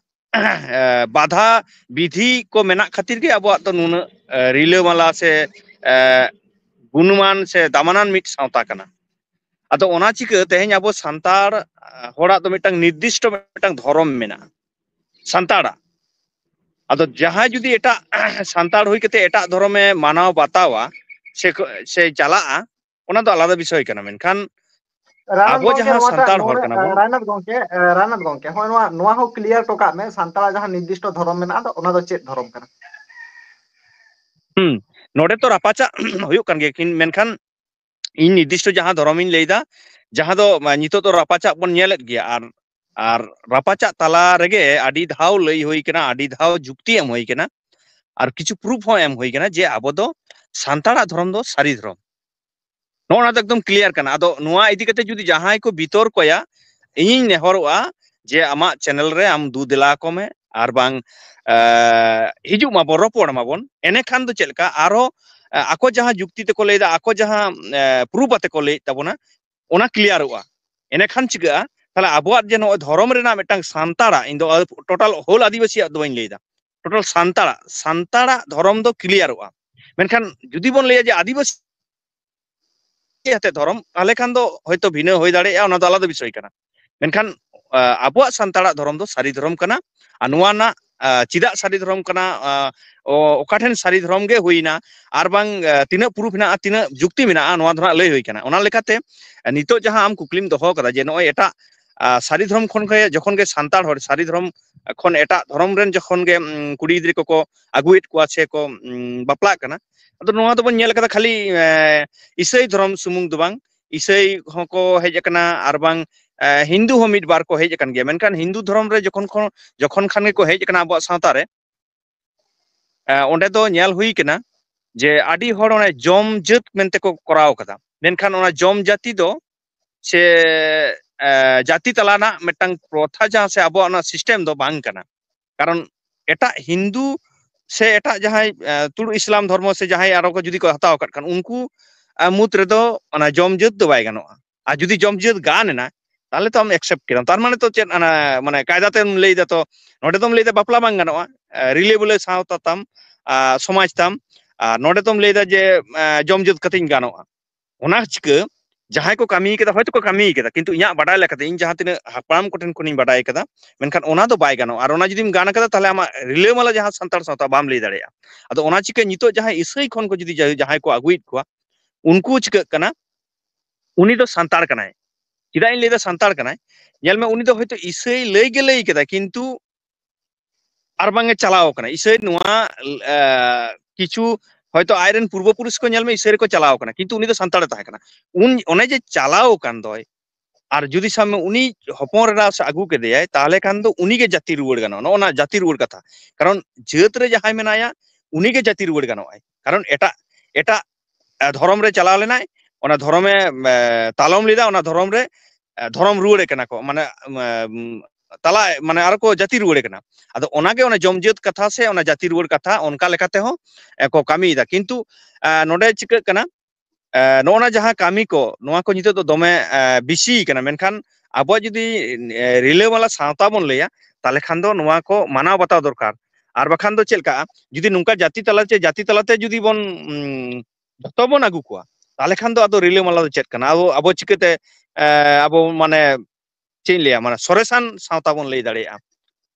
ᱵᱟᱫᱷᱟ ᱵᱤᱫᱷᱤ ᱠᱚ ᱢᱮᱱᱟᱜ ᱠᱷᱟᱹᱛᱤᱨ ᱜᱮ ᱟᱵᱚᱣᱟᱜ ᱫᱚ ᱱᱩᱱᱟᱹᱜ ᱨᱤᱞᱟᱹᱢᱟᱞᱟ ᱥᱮ ᱜᱩᱱᱢᱟᱱ ᱥᱮ ᱫᱟᱢᱟᱱᱟᱱ ᱢᱤᱫ ᱥᱟᱶᱛᱟ ᱠᱟᱱᱟ᱾ ᱟᱫᱚ ᱚᱱᱟ ᱪᱤᱠᱟᱹ ᱛᱮᱦᱮᱧ ᱟᱵᱚ ᱥᱟᱱᱛᱟᱲ ᱦᱚᱲᱟᱜ ᱫᱚ ᱢᱤᱫᱴᱟᱝ ᱱᱤᱨᱫᱤᱥᱴᱚ ᱢᱤᱫᱴᱟᱝ ᱫᱷᱚᱨᱚᱢ ᱢᱮᱱᱟᱜᱼᱟ ᱥᱟᱱᱛᱟᱲᱟᱜ᱾ ᱟᱫᱚ ᱡᱟᱦᱟᱸᱭ ᱡᱩᱫᱤ ᱮᱴᱟᱜ ᱥᱟᱱᱛᱟᱲ ᱦᱩᱭ ᱠᱟᱛᱮ ᱮᱴᱟᱜ ᱫᱷᱚᱨᱚᱢᱮ ᱢᱟᱱᱟᱣ ᱵᱟᱛᱟᱣᱟ ᱥᱮ ᱥᱮ ᱪᱟᱞᱟᱜᱼᱟ, ᱚᱱᱟ ᱫᱚ ᱟᱞᱟᱫᱟ ᱵᱤᱥᱚᱭ ᱠᱟᱱᱟ᱾ ᱢᱮᱱᱠᱷᱟᱱ ᱨᱟᱭᱱᱟᱛᱷ ᱟᱵᱚ ᱜᱚᱝᱠᱮ, ᱡᱟᱦᱟᱸ ᱱᱚᱣᱟᱴᱟᱜ ᱥᱟᱱᱛᱟᱲ ᱦᱚᱲ ᱱᱚᱰᱮ, ᱠᱟᱱᱟ ᱵᱚᱱ, ᱨᱟᱭᱱᱟᱛᱷ ᱜᱚᱝᱠᱮ, ᱨᱟᱭᱱᱟᱛᱷ ᱜᱚᱝᱠᱮ, ᱦᱚᱸᱜᱼᱚᱭ ᱱᱚᱣᱟ, ᱱᱚᱣᱟ ᱦᱚᱸ ᱠᱞᱤᱭᱟᱨ ᱦᱚᱴᱚ ᱠᱟᱜ ᱢᱮ, ᱥᱟᱱᱛᱟᱲᱟᱜ ᱡᱟᱦᱟᱸ ᱱᱤᱨᱫᱤᱥᱴᱚ ᱫᱷᱚᱨᱚᱢ ᱢᱮᱱᱟᱜᱼᱟ, ᱟᱫᱚ ᱚᱱᱟ ᱫᱚ ᱪᱮᱫ ᱫᱷᱚᱨᱚᱢ ᱠᱟᱱᱟ? ᱦᱩᱸ, ᱱᱚᱰᱮ ᱛᱚ ᱨᱟᱯᱟᱪᱟᱜ ᱦᱩᱭᱩᱜ ᱠᱟᱱ ᱜᱮᱭᱟ, ᱠᱤᱱ-, ᱢᱮᱱᱠᱷᱟᱱ ᱤᱧ ᱱᱤᱨᱫᱤᱥᱴᱚ ᱡᱟᱦᱟᱸ ᱫᱷᱚᱨᱚᱢᱤᱧ ᱞᱟᱹᱭᱫᱟ, ᱡᱟᱦᱟᱸ ᱫᱚ, ᱢᱟ, ᱱᱤᱛᱚᱜ ᱫᱚ ᱨᱟᱯᱟᱪᱟᱜ ᱵᱚᱱ ᱧᱮᱞᱮᱫ ᱜᱮᱭᱟ, ᱟᱨ, ᱟᱨ ᱨᱟᱯᱟᱪᱟᱜ ᱛᱟᱞᱟ ᱨᱮᱜᱮ ᱟᱹᱰᱤ ᱫᱷᱟᱣ ᱞᱟᱹᱭ ᱦᱩᱭ ᱠᱟᱱᱟ, ᱟᱹᱰᱤ ᱫᱷᱟᱣ ᱡᱩᱠᱛᱤ ᱮᱢ ᱦᱩᱭ ᱠᱟᱱᱟ, ᱟᱨ ᱠᱤᱪᱷᱩ ᱯᱨᱩᱯᱷ ᱦᱚᱸ ᱮᱢ ᱦᱩᱭ ᱠᱟᱱᱟ ᱡᱮ ᱟᱵᱚ ᱫᱚ ᱥᱟᱱᱛᱟᱲᱟᱜ ᱫᱷᱚᱨᱚᱢ ᱫᱚ ᱥᱟᱹᱨᱤ ᱫᱷᱚᱨᱚᱢ᱾ ᱱᱚᱜᱼᱚ ᱱᱚᱣᱟ ᱫᱚ ᱮᱠᱫᱚᱢ ᱠᱞᱤᱭᱟᱨ ᱠᱟᱱᱟ᱾ ᱟᱫᱚ ᱱᱚᱣᱟ ᱤᱫᱤ ᱠᱟᱛᱮ ᱡᱩᱫᱤ ᱡᱟᱦᱟᱸᱭ ᱠᱚ ᱵᱤᱛᱚᱨᱠᱚᱭᱟ, ᱤᱧᱤᱧ ᱱᱮᱦᱚᱨᱚᱜᱼᱟ ᱡᱮ ᱟᱢᱟᱜ ᱪᱮᱱᱮᱞ ᱨᱮ ᱟᱢ ᱫᱩ ᱫᱮᱞᱟ ᱠᱚᱢᱮ, ᱟᱨ ᱵᱟᱝ, ᱮ, ᱦᱤᱡᱩᱜ ᱢᱟᱵᱚᱱ, ᱨᱚᱯᱚᱲ ᱢᱟᱵᱚᱱ᱾ ᱮᱱᱮᱠᱷᱟᱱ ᱫᱚ ᱪᱮᱫ ᱞᱮᱠᱟ ᱟᱨᱦᱚᱸ, ᱮ, ᱟᱠᱚ ᱡᱟᱦᱟᱸ ᱡᱩᱠᱛᱤ ᱛᱮᱠᱚ ᱞᱟᱹᱭᱫᱟ, ᱟᱠᱚ ᱡᱟᱦᱟᱸ, ᱮ, ᱯᱨᱩᱯᱷ ᱟᱛᱮ ᱠᱚ ᱞᱟᱹᱭᱮᱫ ᱛᱟᱵᱚᱱᱟ, ᱚᱱᱟ ᱠᱞᱤᱭᱟᱨᱚᱜᱼᱟ᱾ ᱮᱱᱮᱠᱷᱟᱱ ᱪᱤᱠᱟᱹᱜᱼᱟ? ᱛᱟᱦᱞᱮ ᱟᱵᱚᱣᱟᱜ ᱡᱮ ᱱᱚᱜᱼᱚᱭ ᱫᱷᱚᱨᱚᱢ ᱨᱮᱱᱟᱜ ᱢᱤᱫᱴᱟᱝ ᱥᱟᱱᱛᱟᱲᱟᱜ, ᱤᱧ ᱫᱚ ᱴᱳᱴᱟᱞ ᱦᱳᱞ ᱟᱹᱫᱤᱵᱟᱹᱥᱤᱭᱟᱜ ᱫᱚ ᱵᱟᱹᱧ ᱞᱟᱹᱭᱫᱟ, ᱴᱳᱴᱟᱞ ᱥᱟᱱᱛᱟᱲᱟᱜ, ᱥᱟᱱᱛᱟᱲᱟᱜ ᱫᱷᱚᱨᱚᱢ ᱫᱚ ᱠᱞᱤᱭᱟᱨᱚᱜᱼᱟ᱾ ᱢᱮᱱᱠᱷᱟᱱ ᱡᱩᱫᱤ ᱵᱚᱱ ᱞᱟᱹᱭᱟ ᱡᱮ ᱟᱹᱫᱤᱵᱟᱹᱥᱤ ᱟᱛᱮ ᱫᱷᱚᱨᱚᱢ, ᱛᱟᱦᱞᱮ ᱠᱷᱟᱱ ᱫᱚ ᱦᱚᱭᱛᱳ ᱵᱷᱤᱱᱟᱹ ᱦᱩᱭ ᱫᱟᱲᱮᱭᱟᱜᱼᱟ, ᱚᱱᱟ ᱫᱚ ᱟᱞᱟᱫᱟ ᱵᱤᱥᱚᱭ ᱠᱟᱱᱟ᱾ ᱢᱮᱱᱠᱷᱟᱱ, ᱟ, ᱟᱵᱚᱣᱟᱜ ᱥᱟᱱᱛᱟᱲᱟᱜ ᱫᱷᱚᱨᱚᱢ ᱫᱚ ᱥᱟᱹᱨᱤ ᱫᱷᱚᱨᱚᱢ ᱠᱟᱱᱟ᱾ ᱟᱨ ᱱᱚᱣᱟ ᱨᱮᱱᱟᱜ, ᱟ, ᱪᱮᱫᱟᱜ ᱥᱟᱹᱨᱤ ᱫᱷᱚᱨᱚᱢ ᱠᱟᱱᱟ, ᱟ, ᱚ-, ᱚᱠᱟ ᱴᱷᱮᱱ ᱥᱟᱹᱨᱤ ᱫᱷᱚᱨᱚᱢ ᱜᱮ ᱦᱩᱭᱱᱟ, ᱟᱨ ᱵᱟᱝ, ᱟ, ᱛᱤᱱᱟᱹᱜ ᱯᱨᱩᱯᱷ ᱢᱮᱱᱟᱜᱼᱟ, ᱛᱤᱱᱟᱹᱜ ᱡᱩᱠᱛᱤ ᱢᱮᱱᱟᱜᱼᱟ, ᱱᱚᱣᱟ ᱫᱚ ᱦᱟᱸᱜ ᱞᱟᱹᱭ ᱦᱩᱭ ᱠᱟᱱᱟ᱾ ᱚᱱᱟ ᱞᱮᱠᱟᱛᱮ, ᱟ, ᱱᱤᱛᱚᱜ ᱡᱟᱦᱟᱸ ᱟᱢ ᱠᱩᱠᱞᱤᱢ ᱫᱚᱦᱚ ᱠᱟᱫᱟ ᱡᱮ ᱱᱚᱜᱼᱚᱭ ᱮᱴᱟᱜ, ᱟ, ᱥᱟᱹᱨᱤ ᱫᱷᱚᱨᱚᱢ ᱠᱷᱚᱱ ᱜᱮ, ᱡᱚᱠᱷᱚᱱ ᱜᱮ ᱥᱟᱱᱛᱟᱲ ᱦᱚᱲ ᱥᱟᱹᱨᱤ ᱫᱷᱚᱨᱚᱢ ᱠᱷᱚᱱ ᱮᱴᱟᱜ ᱫᱷᱚᱨᱚᱢ ᱨᱮᱱ ᱡᱚᱠᱷᱚᱱ ᱜᱮ, ᱩᱢ, ᱠᱩᱲᱤ ᱜᱤᱫᱽᱨᱟᱹ ᱠᱚᱠᱚ ᱟᱹᱜᱩᱭᱮᱫ ᱠᱚᱣᱟ ᱥᱮ ᱠᱚ, ᱩᱢ, ᱵᱟᱯᱞᱟᱜ ᱠᱟᱱᱟ, ᱟᱫᱚ ᱱᱚᱣᱟ ᱫᱚᱵᱚᱱ ᱧᱮᱞ ᱠᱟᱫᱟ ᱠᱷᱟᱹᱞᱤ, ᱮ, ᱤᱥᱟᱹᱭ ᱫᱷᱚᱨᱚᱢ ᱥᱩᱢᱩᱝ ᱫᱚ ᱵᱟᱝ, ᱤᱥᱟᱹᱭ ᱦᱚᱸᱠᱚ ᱦᱮᱡ ᱟᱠᱟᱱᱟ, ᱟᱨ ᱵᱟᱝ ᱮ, ᱦᱤᱱᱫᱩ ᱦᱚᱸ ᱢᱤᱫ ᱵᱟᱨ ᱠᱚ ᱦᱮᱡ ᱟᱠᱟᱱ ᱜᱮᱭᱟ, ᱢᱮᱱᱠᱷᱟᱱ ᱦᱤᱱᱫᱩ ᱫᱷᱚᱨᱚᱢ ᱨᱮ ᱡᱚᱠᱷᱚᱱ ᱠᱷᱚᱱ, ᱡᱚᱠᱷᱚᱱ ᱠᱷᱟᱱ ᱜᱮᱠᱚ ᱦᱮᱡ ᱟᱠᱟᱱᱟ ᱟᱵᱚᱣᱟᱜ ᱥᱟᱶᱛᱟ ᱨᱮ, ᱮ, ᱚᱸᱰᱮ ᱫᱚ ᱧᱮᱞ ᱦᱩᱭ ᱠᱟᱱᱟ ᱡᱮ ᱟᱹᱰᱤ ᱦᱚᱲ ᱚᱱᱮ ᱡᱚᱢ ᱡᱟᱹᱛ ᱢᱮᱱᱛᱮ ᱠᱚ ᱠᱚᱨᱟᱣ ᱠᱟᱫᱟ, ᱢᱮᱱᱠᱷᱟᱱ ᱚᱱᱟ ᱡᱚᱢ ᱡᱟᱹᱛᱤ ᱫᱚ ᱥᱮ, ᱮ, ᱡᱟᱹᱛᱤ ᱛᱟᱞᱟ ᱨᱮᱱᱟᱜ ᱢᱤᱫᱴᱟᱝ ᱯᱨᱚᱛᱷᱟ ᱡᱟᱦᱟᱸ ᱥᱮ ᱟᱵᱚᱣᱟᱜ ᱚᱱᱟ system ᱫᱚ ᱵᱟᱝ ᱠᱟᱱᱟ᱾ ᱠᱟᱨᱚᱱ ᱮᱴᱟᱜ ᱦᱤᱱᱫᱩ ᱥᱮ ᱮᱴᱟᱜ ᱡᱟᱦᱟᱸᱭ, ᱮ, ᱛᱩᱲᱩ ᱤᱥᱞᱟᱢ ᱫᱷᱚᱨᱢᱚ ᱥᱮ ᱡᱟᱦᱟᱸᱭ ᱟᱨᱚ ᱠᱚ ᱡᱩᱫᱤ ᱠᱚ ᱦᱟᱛᱟᱣ ᱟᱠᱟᱫ ᱠᱷᱟᱱ, ᱩᱱᱠᱩ, ᱮ, ᱢᱩᱫᱽ ᱨᱮᱫᱚ ᱚᱱᱟ ᱡᱚᱢ ᱡᱟᱹᱛ ᱫᱚ ᱵᱟᱭ ᱜᱟᱱᱚᱜᱼᱟ᱾ ᱟᱨ ᱡᱩᱫᱤ ᱡᱚᱢ ᱡᱟᱹᱛ ᱜᱟᱱ ᱮᱱᱟ, ᱛᱟᱦᱚᱞᱮ ᱛᱚ ᱟᱢ accept ᱠᱮᱫᱟᱢ᱾ ᱛᱟᱨ ᱢᱟᱱᱮ ᱛᱚ ᱪᱮᱫ, ᱚᱱᱟ, ᱢᱟᱱᱮ, ᱠᱟᱭᱫᱟ ᱛᱮᱢ ᱞᱟᱹᱭ ᱫᱟ ᱛᱚ, ᱱᱚᱰᱮ ᱫᱚᱢ ᱞᱟᱹᱭ ᱫᱟ ᱵᱟᱯᱞᱟ ᱵᱟᱝ ᱜᱟᱱᱚᱜᱼᱟ, ᱮ, ᱨᱤᱞᱟᱹ ᱵᱩᱞᱟᱹ ᱥᱟᱶᱛᱟ ᱛᱟᱢ, ᱟ, ᱥᱚᱢᱟᱡᱽ ᱛᱟᱢ, ᱟᱨ ᱱᱚᱰᱮ ᱫᱚᱢ ᱞᱟᱹᱭ ᱫᱟ ᱡᱮ, ᱮ, ᱡᱚᱢ ᱡᱟᱹᱛ ᱠᱟᱛᱮᱧ ᱜᱟᱱᱚᱜᱼᱟ᱾ ᱚᱱᱟ ᱪᱤᱠᱟᱹ ᱡᱟᱦᱟᱸᱭ ᱠᱚ ᱠᱟᱹᱢᱤ ᱠᱟᱫᱟ, ᱦᱚᱭᱛᱳ ᱠᱚ ᱠᱟᱹᱢᱤ ᱠᱟᱫᱟ, ᱠᱤᱱᱛᱩ ᱤᱧᱟᱹᱜ ᱵᱟᱰᱟᱭ ᱞᱮᱠᱟᱛᱮ, ᱤᱧ ᱡᱟᱦᱟᱸ ᱛᱤᱱᱟᱹᱜ ᱦᱟᱯᱲᱟᱢ ᱠᱚᱴᱷᱮᱱ ᱠᱷᱚᱱᱤᱧ ᱵᱟᱰᱟᱭ ᱠᱟᱫᱟ, ᱢᱮᱱᱠᱷᱟᱱ ᱚᱱᱟ ᱫᱚ ᱵᱟᱭ ᱜᱟᱱᱚᱜᱼᱟ᱾ ᱟᱨ ᱚᱱᱟ ᱡᱩᱫᱤᱢ ᱜᱟᱱ ᱠᱟᱫᱟ, ᱛᱟᱦᱚᱞᱮ ᱟᱢᱟᱜ ᱨᱤᱞᱟᱹᱢᱟᱞᱟ ᱡᱟᱦᱟᱸ ᱥᱟᱱᱛᱟᱲ ᱥᱟᱶᱛᱟ ᱵᱟᱢ ᱞᱟᱹᱭ ᱫᱟᱲᱮᱭᱟᱜᱼᱟ᱾ ᱟᱫᱚ ᱚᱱᱟ ᱪᱤᱠᱟᱹ ᱱᱤᱛᱚᱜ ᱡᱟᱦᱟᱸᱭ ᱤᱥᱟᱹᱭ ᱠᱷᱚᱱ ᱠᱚ ᱡᱩᱫᱤ ᱡᱟᱦᱟᱸᱭ ᱠᱚ ᱟᱹᱜᱩᱭᱮᱫ ᱠᱚᱣᱟ, ᱩᱱᱠᱩ ᱪᱤᱠᱟᱹᱜ ᱠᱟᱱᱟ, ᱩᱱᱤ ᱫᱚ ᱥᱟᱱᱛᱟᱲ ᱠᱟᱱᱟᱭ᱾ ᱪᱮᱫᱟᱜ ᱤᱧ ᱞᱟᱹᱭᱫᱟ ᱥᱟᱱᱛᱟᱲ ᱠᱟᱱᱟᱭ? ᱧᱮᱞ ᱢᱮ, ᱩᱱᱤ ᱫᱚ ᱦᱚᱭᱛᱳ ᱤᱥᱟᱹᱭ ᱞᱟᱹᱭ ᱜᱮ ᱞᱟᱹᱭ ᱠᱮᱫᱟ, ᱠᱤᱱᱛᱩ ᱟᱨ ᱵᱟᱝ ᱮ ᱪᱟᱞᱟᱣ ᱠᱟᱱᱟ ᱤᱥᱟᱹᱭ ᱱᱚᱣᱟ, ᱮ, ᱠᱤᱪᱷᱩ ᱦᱚᱭᱛᱳ ᱟᱡᱨᱮᱱ ᱯᱩᱨᱵᱚ ᱯᱩᱨᱩᱥ ᱠᱚ, ᱧᱮᱞ ᱢᱮ, ᱤᱥᱟᱹᱭ ᱨᱮᱠᱚ ᱪᱟᱞᱟᱣ ᱠᱟᱱᱟ, ᱠᱤᱱᱛᱩ ᱩᱱᱤ ᱫᱚ ᱥᱟᱱᱛᱟᱲᱮ ᱛᱟᱦᱮᱸ ᱠᱟᱱᱟ᱾ ᱩᱱ, ᱚᱱᱮ ᱡᱮ ᱪᱟᱞᱟᱣ ᱟᱠᱟᱱ ᱫᱚᱭ, ᱟᱨ ᱡᱩᱫᱤ ᱥᱟᱵ ᱢᱮ ᱩᱱᱤ ᱦᱚᱯᱚᱱ ᱮᱨᱟ ᱥᱮ ᱟᱹᱜᱩ ᱠᱮᱫᱮᱭᱟᱭ, ᱛᱟᱦᱚᱞᱮ ᱠᱷᱟᱱ ᱫᱚ ᱩᱱᱤᱜᱮ ᱡᱟᱹᱛᱤ ᱨᱩᱣᱟᱹᱲ ᱜᱟᱱᱚᱜᱼᱟ᱾ ᱱᱚᱜᱼᱚ ᱱᱟ ᱡᱟᱹᱛᱤ ᱨᱩᱣᱟᱹᱲ ᱠᱟᱛᱷᱟ᱾ ᱠᱟᱨᱚᱱ ᱡᱟᱹᱛ ᱨᱮ ᱡᱟᱦᱟᱸᱭ ᱢᱮᱱᱟᱭᱟ, ᱩᱱᱤᱜᱮ ᱡᱟᱹᱛᱤ ᱨᱩᱣᱟᱹᱲ ᱜᱟᱱᱚᱜᱼᱟᱭ᱾ ᱠᱟᱨᱚᱱ ᱮᱴᱟᱜ, ᱮᱴᱟᱜ, ᱮ, ᱫᱷᱚᱨᱚᱢ ᱨᱮ ᱪᱟᱞᱟᱣ ᱞᱮᱱᱟᱭ, ᱚᱱᱟ ᱫᱷᱚᱨᱚᱢᱮ, ᱮ, ᱛᱟᱞᱚᱢ ᱞᱮᱫᱟ, ᱚᱱᱟ ᱫᱷᱚᱨᱚᱢ ᱨᱮ, ᱮ, ᱫᱷᱚᱨᱚᱢ ᱨᱩᱣᱟᱹᱲᱮ ᱠᱟᱱᱟ ᱠᱚ, ᱢᱟᱱᱮ, ᱮ, ᱛᱟᱞᱟ, ᱢᱟᱱᱮ, ᱟᱨᱚ ᱠᱚ ᱡᱟᱹᱛᱤ ᱨᱩᱣᱟᱹᱲᱮ ᱠᱟᱱᱟ᱾ ᱟᱫᱚ ᱚᱱᱟᱜᱮ ᱚᱱᱟ ᱡᱚᱢ ᱡᱟᱹᱛ ᱠᱟᱛᱷᱟ ᱥᱮ ᱚᱱᱟ ᱡᱟᱹᱛᱤ ᱨᱩᱣᱟᱹᱲ ᱠᱟᱛᱷᱟ ᱚᱱᱠᱟ ᱞᱮᱠᱟ ᱛᱮᱦᱚᱸ, ᱮ, ᱠᱚ ᱠᱟᱹᱢᱤᱭᱮᱫᱟ᱾ ᱠᱤᱱᱛᱩ, ᱮ, ᱱᱚᱰᱮ ᱪᱤᱠᱟᱹᱜ ᱠᱟᱱᱟ, ᱮ, ᱱᱚᱜᱼᱚ ᱱᱟ ᱡᱟᱦᱟᱸ ᱠᱟᱹᱢᱤ ᱠᱚ, ᱱᱚᱣᱟ ᱠᱚ ᱱᱤᱛᱚᱜ ᱫᱚ ᱫᱚᱢᱮ, ᱮ, ᱵᱮᱥᱤ ᱠᱟᱱᱟ᱾ ᱢᱮᱱᱠᱷᱟᱱ ᱟᱵᱚᱣᱟᱜ ᱡᱩᱫᱤ, ᱮ, ᱨᱤᱞᱟᱹᱢᱟᱞᱟ ᱥᱟᱶᱛᱟ ᱵᱚᱱ ᱞᱟᱹᱭᱟ, ᱛᱟᱦᱚᱞᱮ ᱠᱷᱟᱱ ᱫᱚ ᱱᱚᱣᱟ ᱠᱚ ᱢᱟᱱᱟᱣ ᱵᱟᱛᱟᱣ ᱫᱚᱨᱠᱟᱨ᱾ ᱟᱨ ᱵᱟᱠᱷᱟᱱ ᱫᱚ ᱪᱮᱫ ᱞᱮᱠᱟ, ᱡᱩᱫᱤ ᱱᱚᱝᱠᱟ ᱡᱟᱹᱛᱤ ᱛᱟᱞᱟ ᱪᱮ ᱡᱟᱹᱛᱤ ᱛᱟᱞᱟᱛᱮ ᱡᱩᱫᱤ ᱵᱚᱱ, ᱩᱢ, ᱡᱚᱛᱚ ᱵᱚᱱ ᱟᱹᱜᱩ ᱠᱚᱣᱟ, ᱛᱟᱦᱚᱞᱮ ᱠᱷᱟᱱ ᱫᱚ ᱟᱫᱚ ᱨᱤᱞᱟᱹᱢᱟᱞᱟ ᱫᱚ ᱪᱮᱫ ᱠᱟᱱᱟ? ᱟᱵᱚ, ᱟᱵᱚ ᱪᱤᱠᱟᱹᱛᱮ, ᱮ, ᱟᱵᱚ ᱢᱟᱱᱮ ᱪᱮᱫ ᱤᱧ ᱞᱟᱹᱭᱟ, ᱢᱟᱱᱮ ᱥᱚᱨᱮᱥᱟᱱ ᱥᱟᱶᱛᱟ ᱵᱚᱱ ᱞᱟᱹᱭ ᱫᱟᱲᱮᱭᱟᱜᱼᱟ᱾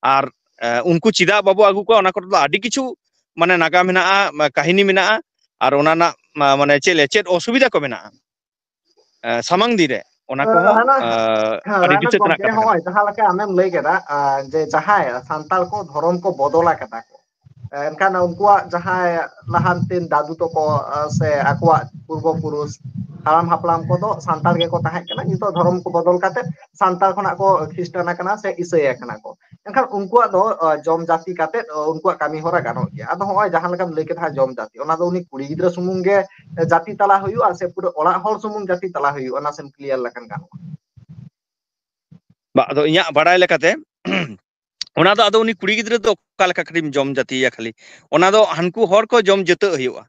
ᱟᱨ, ᱮ, ᱩᱱᱠᱩ ᱪᱮᱫᱟᱜ ᱵᱟᱵᱚ ᱟᱹᱜᱩ ᱠᱚᱣᱟ, ᱚᱱᱟ ᱠᱚᱨᱮ ᱫᱚ ᱟᱹᱰᱤ ᱠᱤᱪᱷᱩ ᱢᱟᱱᱮ ᱱᱟᱜᱟᱢ ᱢᱮᱱᱟᱜᱼᱟ, ᱢᱟ-, ᱠᱟᱹᱦᱱᱤ ᱢᱮᱱᱟᱜᱼᱟ, ᱟᱨ ᱚᱱᱟ ᱨᱮᱱᱟᱜ, ᱢᱟ-, ᱢᱟᱱᱮ ᱪᱮᱫ ᱞᱟᱹᱭᱟ, ᱪᱮᱫ ᱚᱥᱩᱵᱤᱫᱷᱟ ᱠᱚ ᱢᱮᱱᱟᱜᱼᱟ, ᱮ, ᱥᱟᱢᱟᱝ ᱫᱤᱱ ᱨᱮ, ᱚᱱᱟ ᱮ, ᱠᱚᱦᱚᱸ, ᱦᱟᱱᱟ, ᱮ, ᱦᱮᱸ, ᱟᱹᱰᱤ ᱨᱟᱭᱢᱚᱱ ᱫᱤᱥᱟᱹ ᱛᱮᱱᱟᱜ ᱜᱚᱢᱠᱮ, ᱠᱟᱛᱷᱟ ᱠᱟᱱᱟ᱾ ᱦᱚᱸᱜᱼᱚᱭ ᱡᱟᱦᱟᱸ ᱞᱮᱠᱟ ᱟᱢᱮᱢ ᱞᱟᱹᱭ ᱠᱮᱫᱟ, ᱟ, ᱡᱮ ᱡᱟᱦᱟᱸᱭ ᱥᱟᱱᱛᱟᱲ ᱠᱚ ᱫᱷᱚᱨᱚᱢ ᱠᱚ ᱵᱚᱫᱚᱞ ᱟᱠᱟᱫᱟ ᱠᱚ, ᱮ, ᱮᱱᱠᱷᱟᱱ ᱩᱱᱠᱩᱣᱟᱜ ᱡᱟᱦᱟᱸᱭ ᱞᱟᱦᱟᱱᱛᱤᱱ ᱫᱟᱫᱩ ᱛᱟᱠᱚ, ᱟ, ᱥᱮ ᱟᱠᱚᱣᱟᱜ ᱯᱩᱨᱵᱚ ᱯᱩᱨᱩᱥ ᱦᱟᱲᱟᱢ ᱦᱟᱯᱲᱟᱢ ᱠᱚᱫᱚ ᱥᱟᱱᱛᱟᱲ ᱜᱮᱠᱚ ᱛᱟᱦᱮᱸ ᱠᱟᱱᱟ, ᱱᱤᱛᱚᱜ ᱫᱷᱚᱨᱚᱢ ᱠᱚ ᱵᱚᱫᱚᱞ ᱠᱟᱛᱮ ᱥᱟᱱᱛᱟᱲ ᱠᱷᱚᱱᱟᱜ ᱠᱚ ᱠᱷᱨᱤᱥᱴᱟᱱ ᱟᱠᱟᱱᱟ ᱥᱮ ᱤᱥᱟᱹᱭ ᱟᱠᱟᱱᱟ ᱠᱚ᱾ ᱮᱱᱠᱷᱟᱱ ᱩᱱᱠᱩᱣᱟᱜ ᱫᱚ ᱡᱚᱢ ᱡᱟᱹᱛᱤ ᱠᱟᱛᱮ ᱩᱱᱠᱩᱣᱟᱜ ᱠᱟᱹᱢᱤ ᱦᱚᱨᱟ ᱜᱟᱱᱚᱜ ᱜᱮᱭᱟ᱾ ᱟᱫᱚ ᱦᱚᱸᱜᱼᱚᱭ ᱡᱟᱦᱟᱸ ᱞᱮᱠᱟᱢ ᱞᱟᱹᱭ ᱠᱮᱫᱟ ᱡᱚᱢ ᱡᱟᱹᱛᱤ, ᱚᱱᱟ ᱫᱚ ᱩᱱᱤ ᱠᱩᱲᱤ ᱜᱤᱫᱽᱨᱟᱹ ᱥᱩᱢᱩᱝ ᱜᱮ ᱡᱟᱹᱛᱤ ᱛᱟᱞᱟ ᱦᱩᱭᱩᱜᱼᱟ ᱥᱮ ᱯᱩᱨᱟᱹ ᱚᱲᱟᱜ ᱦᱚᱲ ᱥᱩᱢᱩᱝ ᱡᱟᱹᱛᱤ ᱛᱟᱞᱟ ᱦᱩᱭᱩᱜᱼᱟ, ᱱᱟᱥᱮᱢ ᱠᱞᱤᱭᱟᱨ ᱞᱮᱠᱷᱟᱱ ᱜᱟᱱᱚᱜᱼᱟ᱾ ᱵᱟ, ᱟᱫᱚ ᱤᱧᱟᱹᱜ ᱵᱟᱲᱟᱭ ᱞᱮᱠᱟᱛᱮ ᱚᱱᱟ ᱫᱚ ᱟᱫᱚ ᱩᱱᱤ ᱠᱩᱲᱤ ᱜᱤᱫᱽᱨᱟᱹ ᱫᱚ ᱚᱠᱟ ᱞᱮᱠᱟ ᱠᱟᱹᱴᱤᱡ ᱡᱚᱢ ᱡᱟᱹᱛᱤᱭᱟ ᱠᱷᱟᱹᱞᱤ? ᱚᱱᱟ ᱫᱚ ᱦᱟᱱᱠᱩ ᱦᱚᱲ ᱠᱚ ᱡᱚᱢ ᱡᱟᱹᱛᱟᱹᱜ ᱦᱩᱭᱩᱜᱼᱟ᱾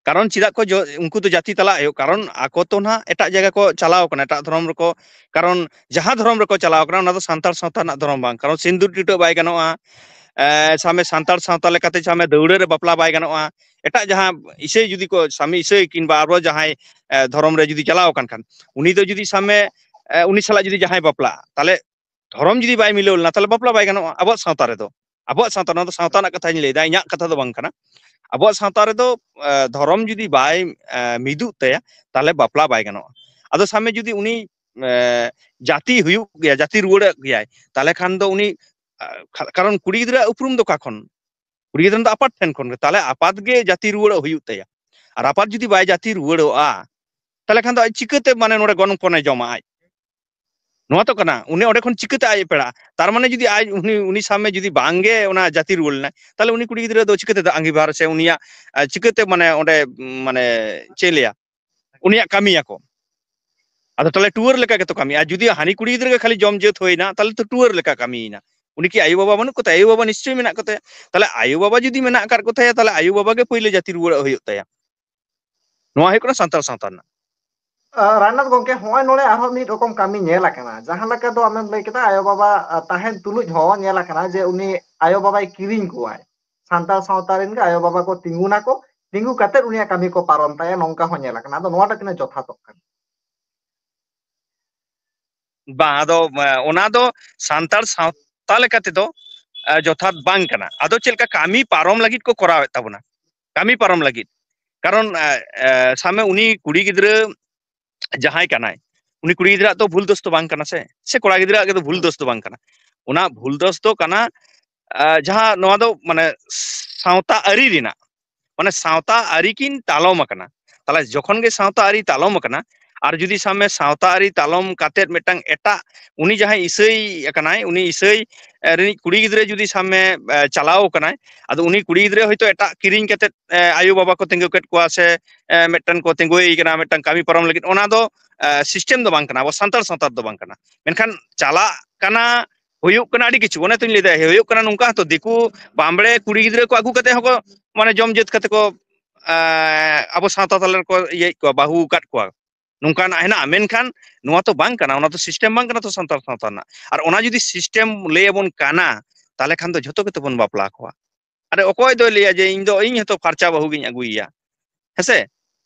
ᱠᱟᱨᱚᱱ ᱪᱮᱫᱟᱜ ᱠᱚ ᱡᱚ-, ᱩᱱᱠᱩ ᱫᱚ ᱡᱟᱹᱛᱤ ᱛᱟᱞᱟ ᱦᱩᱭᱩᱜ, ᱠᱟᱨᱚᱱ ᱟᱠᱚ ᱛᱚ ᱱᱟᱦᱟᱜ ᱮᱴᱟᱜ ᱡᱟᱭᱜᱟ ᱠᱚ ᱪᱟᱞᱟᱣ ᱠᱟᱱᱟ, ᱮᱴᱟᱜ ᱫᱷᱚᱨᱚᱢ ᱨᱮᱠᱚ, ᱠᱟᱨᱚᱱ ᱡᱟᱦᱟᱸ ᱫᱷᱚᱨᱚᱢ ᱨᱮᱠᱚ ᱪᱟᱞᱟᱣ ᱠᱟᱱᱟ ᱚᱱᱟ ᱫᱚ ᱥᱟᱱᱛᱟᱲ ᱥᱟᱶᱛᱟ ᱨᱮᱱᱟᱜ ᱫᱷᱚᱨᱚᱢ ᱵᱟᱝ, ᱠᱟᱨᱚᱱ ᱥᱤᱸᱫᱩᱨ ᱴᱤᱴᱟᱹᱜ ᱵᱟᱭ ᱜᱟᱱᱚᱜᱼᱟ᱾ ᱮ, ᱥᱟᱢᱮ ᱥᱟᱱᱛᱟᱲ ᱥᱟᱶᱛᱟ ᱞᱮᱠᱟᱛᱮ ᱥᱟᱢᱮ ᱫᱟᱹᱣᱲᱟᱹ ᱨᱮ ᱵᱟᱯᱞᱟ ᱵᱟᱭ ᱜᱟᱱᱚᱜᱼᱟ᱾ ᱮᱴᱟᱜ ᱡᱟᱦᱟᱸ ᱤᱥᱟᱹᱭ ᱡᱩᱫᱤ ᱠᱚ, ᱥᱟᱢᱮ ᱤᱥᱟᱹᱭ ᱠᱤᱝᱵᱟ ᱟᱨᱚ ᱡᱟᱦᱟᱸᱭ, ᱮ, ᱫᱷᱚᱨᱚᱢ ᱨᱮ ᱡᱩᱫᱤ ᱪᱟᱞᱟᱣ ᱟᱠᱟᱱ ᱠᱷᱟᱱ, ᱩᱱᱤ ᱫᱚ ᱡᱩᱫᱤ ᱥᱟᱢᱮ, ᱮ, ᱩᱱᱤ ᱥᱟᱞᱟᱜ ᱡᱩᱫᱤ ᱡᱟᱦᱟᱸᱭ ᱵᱟᱯᱞᱟᱜᱼᱟ, ᱛᱟᱦᱞᱮ ᱫᱷᱚᱨᱚᱢ ᱡᱩᱫᱤ ᱵᱟᱭ ᱢᱤᱞᱟᱹᱣ ᱞᱮᱱᱟ, ᱛᱟᱦᱞᱮ ᱵᱟᱯᱞᱟ ᱵᱟᱭ ᱜᱟᱱᱚᱜᱼᱟ ᱟᱵᱚᱣᱟᱜ ᱥᱟᱶᱛᱟ ᱨᱮᱫᱚ᱾ ᱟᱵᱚᱣᱟᱜ ᱥᱟᱶᱛᱟ, ᱱᱚᱣᱟ ᱫᱚ ᱥᱟᱶᱛᱟ ᱨᱮᱱᱟᱜ ᱠᱟᱛᱷᱟᱧ ᱞᱟᱹᱭᱫᱟ, ᱤᱧᱟᱹᱜ ᱠᱟᱛᱷᱟ ᱫᱚ ᱵᱟᱝ ᱠᱟᱱᱟ᱾ ᱟᱵᱚᱣᱟᱜ ᱥᱟᱶᱛᱟ ᱨᱮᱫᱚ, ᱮ, ᱫᱷᱚᱨᱚᱢ ᱡᱩᱫᱤ ᱵᱟᱭ, ᱮ, ᱢᱤᱫᱩᱜ ᱛᱟᱭᱟ, ᱛᱟᱦᱞᱮ ᱵᱟᱯᱞᱟ ᱵᱟᱭ ᱜᱟᱱᱚᱜᱼᱟ᱾ ᱟᱫᱚ ᱥᱟᱵ ᱢᱮ ᱡᱩᱫᱤ ᱩᱱᱤ, ᱮ, ᱡᱟᱹᱛᱤ ᱦᱩᱭᱩᱜ ᱜᱮᱭᱟ, ᱡᱟᱹᱛᱤ ᱨᱩᱣᱟᱹᱲᱚᱜ ᱜᱮᱭᱟᱭ, ᱛᱟᱦᱞᱮ ᱠᱷᱟᱱ ᱫᱚ ᱩᱱᱤ, ᱮ, ᱠᱷᱟ-, ᱠᱟᱨᱚᱱ ᱠᱩᱲᱤ ᱜᱤᱫᱽᱨᱟᱹᱣᱟᱜ ᱩᱯᱨᱩᱢ ᱫᱚ ᱚᱠᱟ ᱠᱷᱚᱱ? ᱠᱩᱲᱤ ᱜᱤᱫᱽᱨᱟᱹ ᱫᱚ ᱟᱯᱟᱛ ᱴᱷᱮᱱ ᱠᱷᱚᱱ ᱜᱮ, ᱛᱟᱦᱞᱮ ᱟᱯᱟᱛ ᱜᱮ ᱡᱟᱹᱛᱤ ᱨᱩᱣᱟᱹᱲᱚᱜ ᱦᱩᱭᱩᱜ ᱛᱟᱭᱟ᱾ ᱟᱨ ᱟᱯᱟᱛ ᱡᱩᱫᱤ ᱵᱟᱭ ᱡᱟᱹᱛᱤ ᱨᱩᱣᱟᱹᱲᱚᱜᱼᱟ, ᱛᱟᱦᱞᱮ ᱠᱷᱟᱱ ᱫᱚ ᱟᱡ ᱪᱤᱠᱟᱹᱛᱮ ᱢᱟᱱᱮ ᱱᱚᱰᱮ ᱜᱚᱱᱚᱝ ᱯᱚᱱᱮ ᱡᱚᱢᱟ ᱟᱡ? ᱱᱚᱣᱟ ᱛᱚ ᱠᱟᱱᱟ, ᱩᱱᱤ ᱚᱸᱰᱮ ᱠᱷᱚᱱ ᱪᱤᱠᱟᱹᱛᱮ ᱟᱡ ᱮ ᱯᱮᱲᱟᱜᱼᱟ? ᱛᱟᱨ ᱢᱟᱱᱮ ᱡᱩᱫᱤ ᱟᱡ ᱩᱱᱤ, ᱩᱱᱤ ᱥᱟᱢᱮ ᱡᱩᱫᱤ ᱵᱟᱝᱜᱮ ᱚᱱᱟ ᱡᱟᱹᱛᱤ ᱨᱩᱣᱟᱹᱲ ᱞᱮᱱᱟᱭ, ᱛᱟᱦᱞᱮ ᱩᱱᱤ ᱠᱩᱲᱤ ᱜᱤᱫᱽᱨᱟᱹ ᱫᱚ ᱪᱤᱠᱟᱹᱛᱮ ᱟᱸᱜᱤᱵᱷᱟᱨ ᱥᱮ ᱩᱱᱤᱭᱟᱜ, ᱟ, ᱪᱤᱠᱟᱹᱛᱮ ᱢᱟᱱᱮ ᱚᱸᱰᱮ, ᱢᱟᱱᱮ ᱪᱮᱫ ᱤᱧ ᱞᱟᱹᱭᱟ, ᱩᱱᱤᱭᱟᱜ ᱠᱟᱹᱢᱤᱭᱟᱠᱚ? ᱟᱫᱚ ᱛᱟᱦᱞᱮ ᱴᱩᱣᱟᱹᱨ ᱞᱮᱠᱟ ᱜᱮᱛᱚ ᱠᱟᱹᱢᱤ᱾ ᱟᱨ ᱡᱩᱫᱤ ᱦᱟᱹᱱᱤ ᱠᱩᱲᱤ ᱜᱤᱫᱽᱨᱟᱹ ᱜᱮ ᱠᱷᱟᱹᱞᱤ ᱡᱚᱢ ᱡᱟᱹᱛ ᱦᱩᱭᱱᱟ, ᱛᱟᱦᱞᱮ ᱛᱚ ᱴᱩᱣᱟᱹᱨ ᱞᱮᱠᱟ ᱠᱟᱹᱢᱤᱭᱮᱱᱟ᱾ ᱩᱱᱤ ᱠᱤ ᱟᱭᱳ ᱵᱟᱵᱟ ᱵᱟᱹᱱᱩᱜ ᱠᱚᱛᱟᱭᱟ? ᱟᱭᱳ ᱵᱟᱵᱟ ᱱᱤᱥᱪᱚᱭ ᱢᱮᱱᱟᱜ ᱠᱚᱛᱟᱭᱟ᱾ ᱛᱟᱦᱞᱮ ᱟᱭᱳ ᱵᱟᱵᱟ ᱡᱩᱫᱤ ᱢᱮᱱᱟᱜ ᱟᱠᱟᱫ ᱠᱚᱛᱟᱭᱟ, ᱛᱟᱦᱞᱮ ᱟᱭᱳ ᱵᱟᱵᱟ ᱜᱮ ᱯᱳᱭᱞᱳ ᱡᱟᱹᱛᱤ ᱨᱩᱣᱟᱹᱲᱚᱜ ᱦᱩᱭᱩᱜ ᱛᱟᱭᱟ᱾ ᱱᱚᱣᱟ ᱦᱩᱭᱩᱜ ᱠᱟᱱᱟ ᱥᱟᱱᱛᱟᱲ ᱥᱟᱶᱛᱟ ᱨᱮᱱᱟᱜ᱾ ᱟᱨ ᱨᱟᱡᱽᱱᱟᱛᱷ ᱜᱚᱢᱠᱮ, ᱦᱚᱸᱜᱼᱚᱭ ᱱᱚᱰᱮ ᱟᱨᱦᱚᱸ ᱢᱤᱫ ᱨᱚᱠᱚᱢ ᱠᱟᱹᱢᱤ ᱧᱮᱞ ᱟᱠᱟᱱᱟ, ᱡᱟᱦᱟᱸ ᱞᱮᱠᱟ ᱫᱚ ᱟᱢᱮᱢ ᱞᱟᱹᱭ ᱠᱮᱫᱟ, ᱟᱭᱳ ᱵᱟᱵᱟ, ᱟ, ᱛᱟᱦᱮᱱ ᱛᱩᱞᱩᱡ ᱦᱚᱸ ᱧᱮᱞ ᱟᱠᱟᱱᱟ ᱡᱮ ᱩᱱᱤ ᱟᱭᱳ ᱵᱟᱵᱟᱭ ᱠᱤᱨᱤᱧ ᱠᱚᱣᱟᱭ᱾ ᱥᱟᱱᱛᱟᱲ ᱥᱟᱶᱛᱟ ᱨᱮᱱ ᱜᱮ ᱟᱭᱳ ᱵᱟᱵᱟ ᱠᱚ ᱛᱤᱸᱜᱩᱱᱟᱠᱚ, ᱛᱤᱸᱜᱩ ᱠᱟᱛᱮᱫ ᱩᱱᱤᱭᱟᱜ ᱠᱟᱹᱢᱤ ᱠᱚ ᱯᱟᱨᱚᱢ ᱛᱟᱭᱟ, ᱱᱚᱝᱠᱟ ᱦᱚᱸ ᱧᱮᱞ ᱟᱠᱟᱱᱟ᱾ ᱟᱫᱚ ᱱᱚᱣᱟᱴᱟᱜ ᱛᱤᱱᱟᱹᱜ ᱡᱚᱛᱷᱟᱛᱚᱜ ᱠᱟᱱᱟ? ᱵᱟᱝ, ᱟᱫᱚ, ᱮ, ᱚᱱᱟ ᱫᱚ ᱥᱟᱱᱛᱟᱲ ᱥᱟᱶᱛᱟ ᱞᱮᱠᱟ ᱛᱮᱫᱚ, ᱮ, ᱡᱚᱛᱷᱟᱛ ᱵᱟᱝ ᱠᱟᱱᱟ᱾ ᱟᱫᱚ ᱪᱮᱫ ᱞᱮᱠᱟ ᱠᱟᱹᱢᱤ ᱯᱟᱨᱚᱢ ᱞᱟᱹᱜᱤᱫ ᱠᱚ ᱠᱚᱨᱟᱣᱮᱫ ᱛᱟᱵᱚᱱᱟ, ᱠᱟᱹᱢᱤ ᱯᱟᱨᱚᱢ ᱞᱟᱹᱜᱤᱫ᱾ ᱠᱟᱨᱚᱱ, ᱮ, ᱮ, ᱥᱟᱵ ᱢᱮ ᱩᱱᱤ ᱠᱩᱲᱤ ᱜᱤᱫᱽᱨᱟᱹ ᱡᱟᱦᱟᱸᱭ ᱠᱟᱱᱟᱭ, ᱩᱱᱤ ᱠᱩᱲᱤ ᱜᱤᱫᱽᱨᱟᱹᱣᱟᱜ ᱫᱚ ᱵᱷᱩᱞ ᱫᱳᱥ ᱫᱚ ᱵᱟᱝ ᱠᱟᱱᱟ ᱥᱮ, ᱥᱮ ᱠᱚᱲᱟ ᱜᱤᱫᱽᱨᱟᱹᱣᱟᱜ ᱜᱮ ᱫᱚ ᱵᱷᱩᱞ ᱫᱳᱥ ᱫᱚ ᱵᱟᱝ ᱠᱟᱱᱟ᱾ ᱚᱱᱟ ᱵᱷᱩᱞ ᱫᱳᱥ ᱫᱚ ᱠᱟᱱᱟ, ᱮ, ᱡᱟᱦᱟᱸ ᱱᱚᱣᱟ ᱫᱚ ᱢᱟᱱᱮ ᱥᱟᱶᱛᱟ ᱟᱹᱨᱤ ᱨᱮᱱᱟᱜ, ᱢᱟᱱᱮ ᱥᱟᱶᱛᱟ ᱟᱹᱨᱤ ᱠᱤᱱ ᱛᱟᱞᱚᱢ ᱟᱠᱟᱱᱟ᱾ ᱛᱟᱦᱚᱞᱮ ᱡᱚᱠᱷᱚᱱ ᱜᱮ ᱥᱟᱶᱛᱟ ᱟᱹᱨᱤ ᱛᱟᱞᱚᱢ ᱟᱠᱟᱱᱟ, ᱟᱨ ᱡᱩᱫᱤ ᱥᱟᱵ ᱢᱮ ᱥᱟᱶᱛᱟ ᱟᱹᱨᱤ ᱛᱟᱞᱚᱢ ᱠᱟᱛᱮᱫ ᱢᱤᱫᱴᱟᱝ ᱮᱴᱟᱜ, ᱩᱱᱤ ᱡᱟᱦᱟᱸᱭ ᱤᱥᱟᱹᱭ ᱟᱠᱟᱱᱟᱭ, ᱩᱱᱤ ᱤᱥᱟᱹᱭ ᱨᱤᱱᱤᱡ ᱠᱩᱲᱤ ᱜᱤᱫᱽᱨᱟᱹ ᱡᱩᱫᱤ ᱥᱟᱵ ᱢᱮ ᱪᱟᱞᱟᱣ ᱟᱠᱟᱱᱟᱭ, ᱟᱫᱚ ᱩᱱᱤ ᱠᱩᱲᱤ ᱜᱤᱫᱽᱨᱟᱹ ᱦᱚᱭᱛᱳ ᱮᱴᱟᱜ ᱠᱤᱨᱤᱧ ᱠᱟᱛᱮᱫ ᱟᱭᱳ ᱵᱟᱵᱟ ᱠᱚ ᱛᱤᱸᱜᱩ ᱠᱮᱫ ᱠᱚᱣᱟ ᱥᱮ ᱢᱤᱫᱴᱟᱝ ᱠᱚ ᱛᱤᱸᱜᱩᱭ ᱠᱟᱱᱟ ᱢᱤᱫᱴᱟᱝ ᱠᱟᱹᱢᱤ ᱯᱟᱨᱚᱢ ᱞᱟᱹᱜᱤᱫ, ᱚᱱᱟ ᱫᱚ ᱥᱤᱥᱴᱮᱢ ᱫᱚ ᱵᱟᱝ ᱠᱟᱱᱟ, ᱟᱵᱚ ᱥᱟᱱᱛᱟᱲ ᱥᱟᱶᱛᱟ ᱫᱚ ᱵᱟᱝ ᱠᱟᱱᱟ᱾ ᱢᱮᱱᱠᱷᱟᱱ ᱪᱟᱞᱟᱜ ᱠᱟᱱᱟ, ᱦᱩᱭᱩᱜ ᱠᱟᱱᱟ ᱟᱹᱰᱤ ᱠᱤᱪᱷᱩ᱾ ᱚᱱᱮ ᱛᱚᱧ ᱞᱟᱹᱭᱫᱟ, ᱦᱩᱭᱩᱜ ᱠᱟᱱᱟ ᱱᱚᱝᱠᱟ ᱦᱚᱸᱛᱚ, ᱫᱤᱠᱩ ᱵᱟᱢᱵᱲᱮ ᱠᱩᱲᱤ ᱜᱤᱫᱽᱨᱟᱹ ᱠᱚ ᱟᱹᱜᱩ ᱠᱟᱛᱮ ᱦᱚᱸᱠᱚ ᱢᱟᱱᱮ ᱡᱚᱢ ᱡᱟᱹᱛ ᱠᱟᱛᱮ ᱠᱚ ᱟᱵᱚ ᱥᱟᱶᱛᱟ ᱛᱟᱞᱟ ᱨᱮᱠᱚ ᱤᱭᱟᱹᱭᱮᱫ ᱠᱚᱣᱟ, ᱵᱟᱹᱦᱩ ᱟᱠᱟᱫ ᱠᱚᱣᱟ᱾ ᱱᱚᱝᱠᱟᱱᱟᱜ ᱦᱮᱱᱟᱜᱼᱟ, ᱢᱮᱱᱠᱷᱟᱱ ᱱᱚᱣᱟ ᱛᱚ ᱵᱟᱝ ᱠᱟᱱᱟ, ᱚᱱᱟ ᱫᱚ ᱥᱤᱥᱴᱮᱢ ᱵᱟᱝ ᱠᱟᱱᱟ ᱛᱚ ᱥᱟᱱᱛᱟᱲ ᱥᱟᱶᱛᱟ ᱨᱮᱱᱟᱜ᱾ ᱟᱨ ᱚᱱᱟ ᱡᱩᱫᱤ ᱥᱤᱥᱴᱮᱢ ᱞᱟᱹᱭ ᱟᱵᱚᱱ ᱠᱟᱱᱟ, ᱛᱟᱦᱚᱞᱮ ᱠᱷᱟᱱ ᱫᱚ ᱡᱷᱚᱛᱚ ᱜᱮᱛᱚ ᱵᱚᱱ ᱵᱟᱯᱞᱟ ᱠᱚᱣᱟ᱾ ᱟᱨ ᱚᱠᱚᱭ ᱫᱚᱭ ᱞᱟᱹᱭᱟ ᱡᱮ ᱤᱧ ᱫᱚ ᱤᱧ ᱦᱚᱸᱛᱚ ᱯᱷᱟᱨᱪᱟ ᱵᱟᱹᱦᱩ ᱜᱤᱧ ᱟᱹᱜᱩᱭᱮᱭᱟ, ᱦᱮᱸᱥᱮ?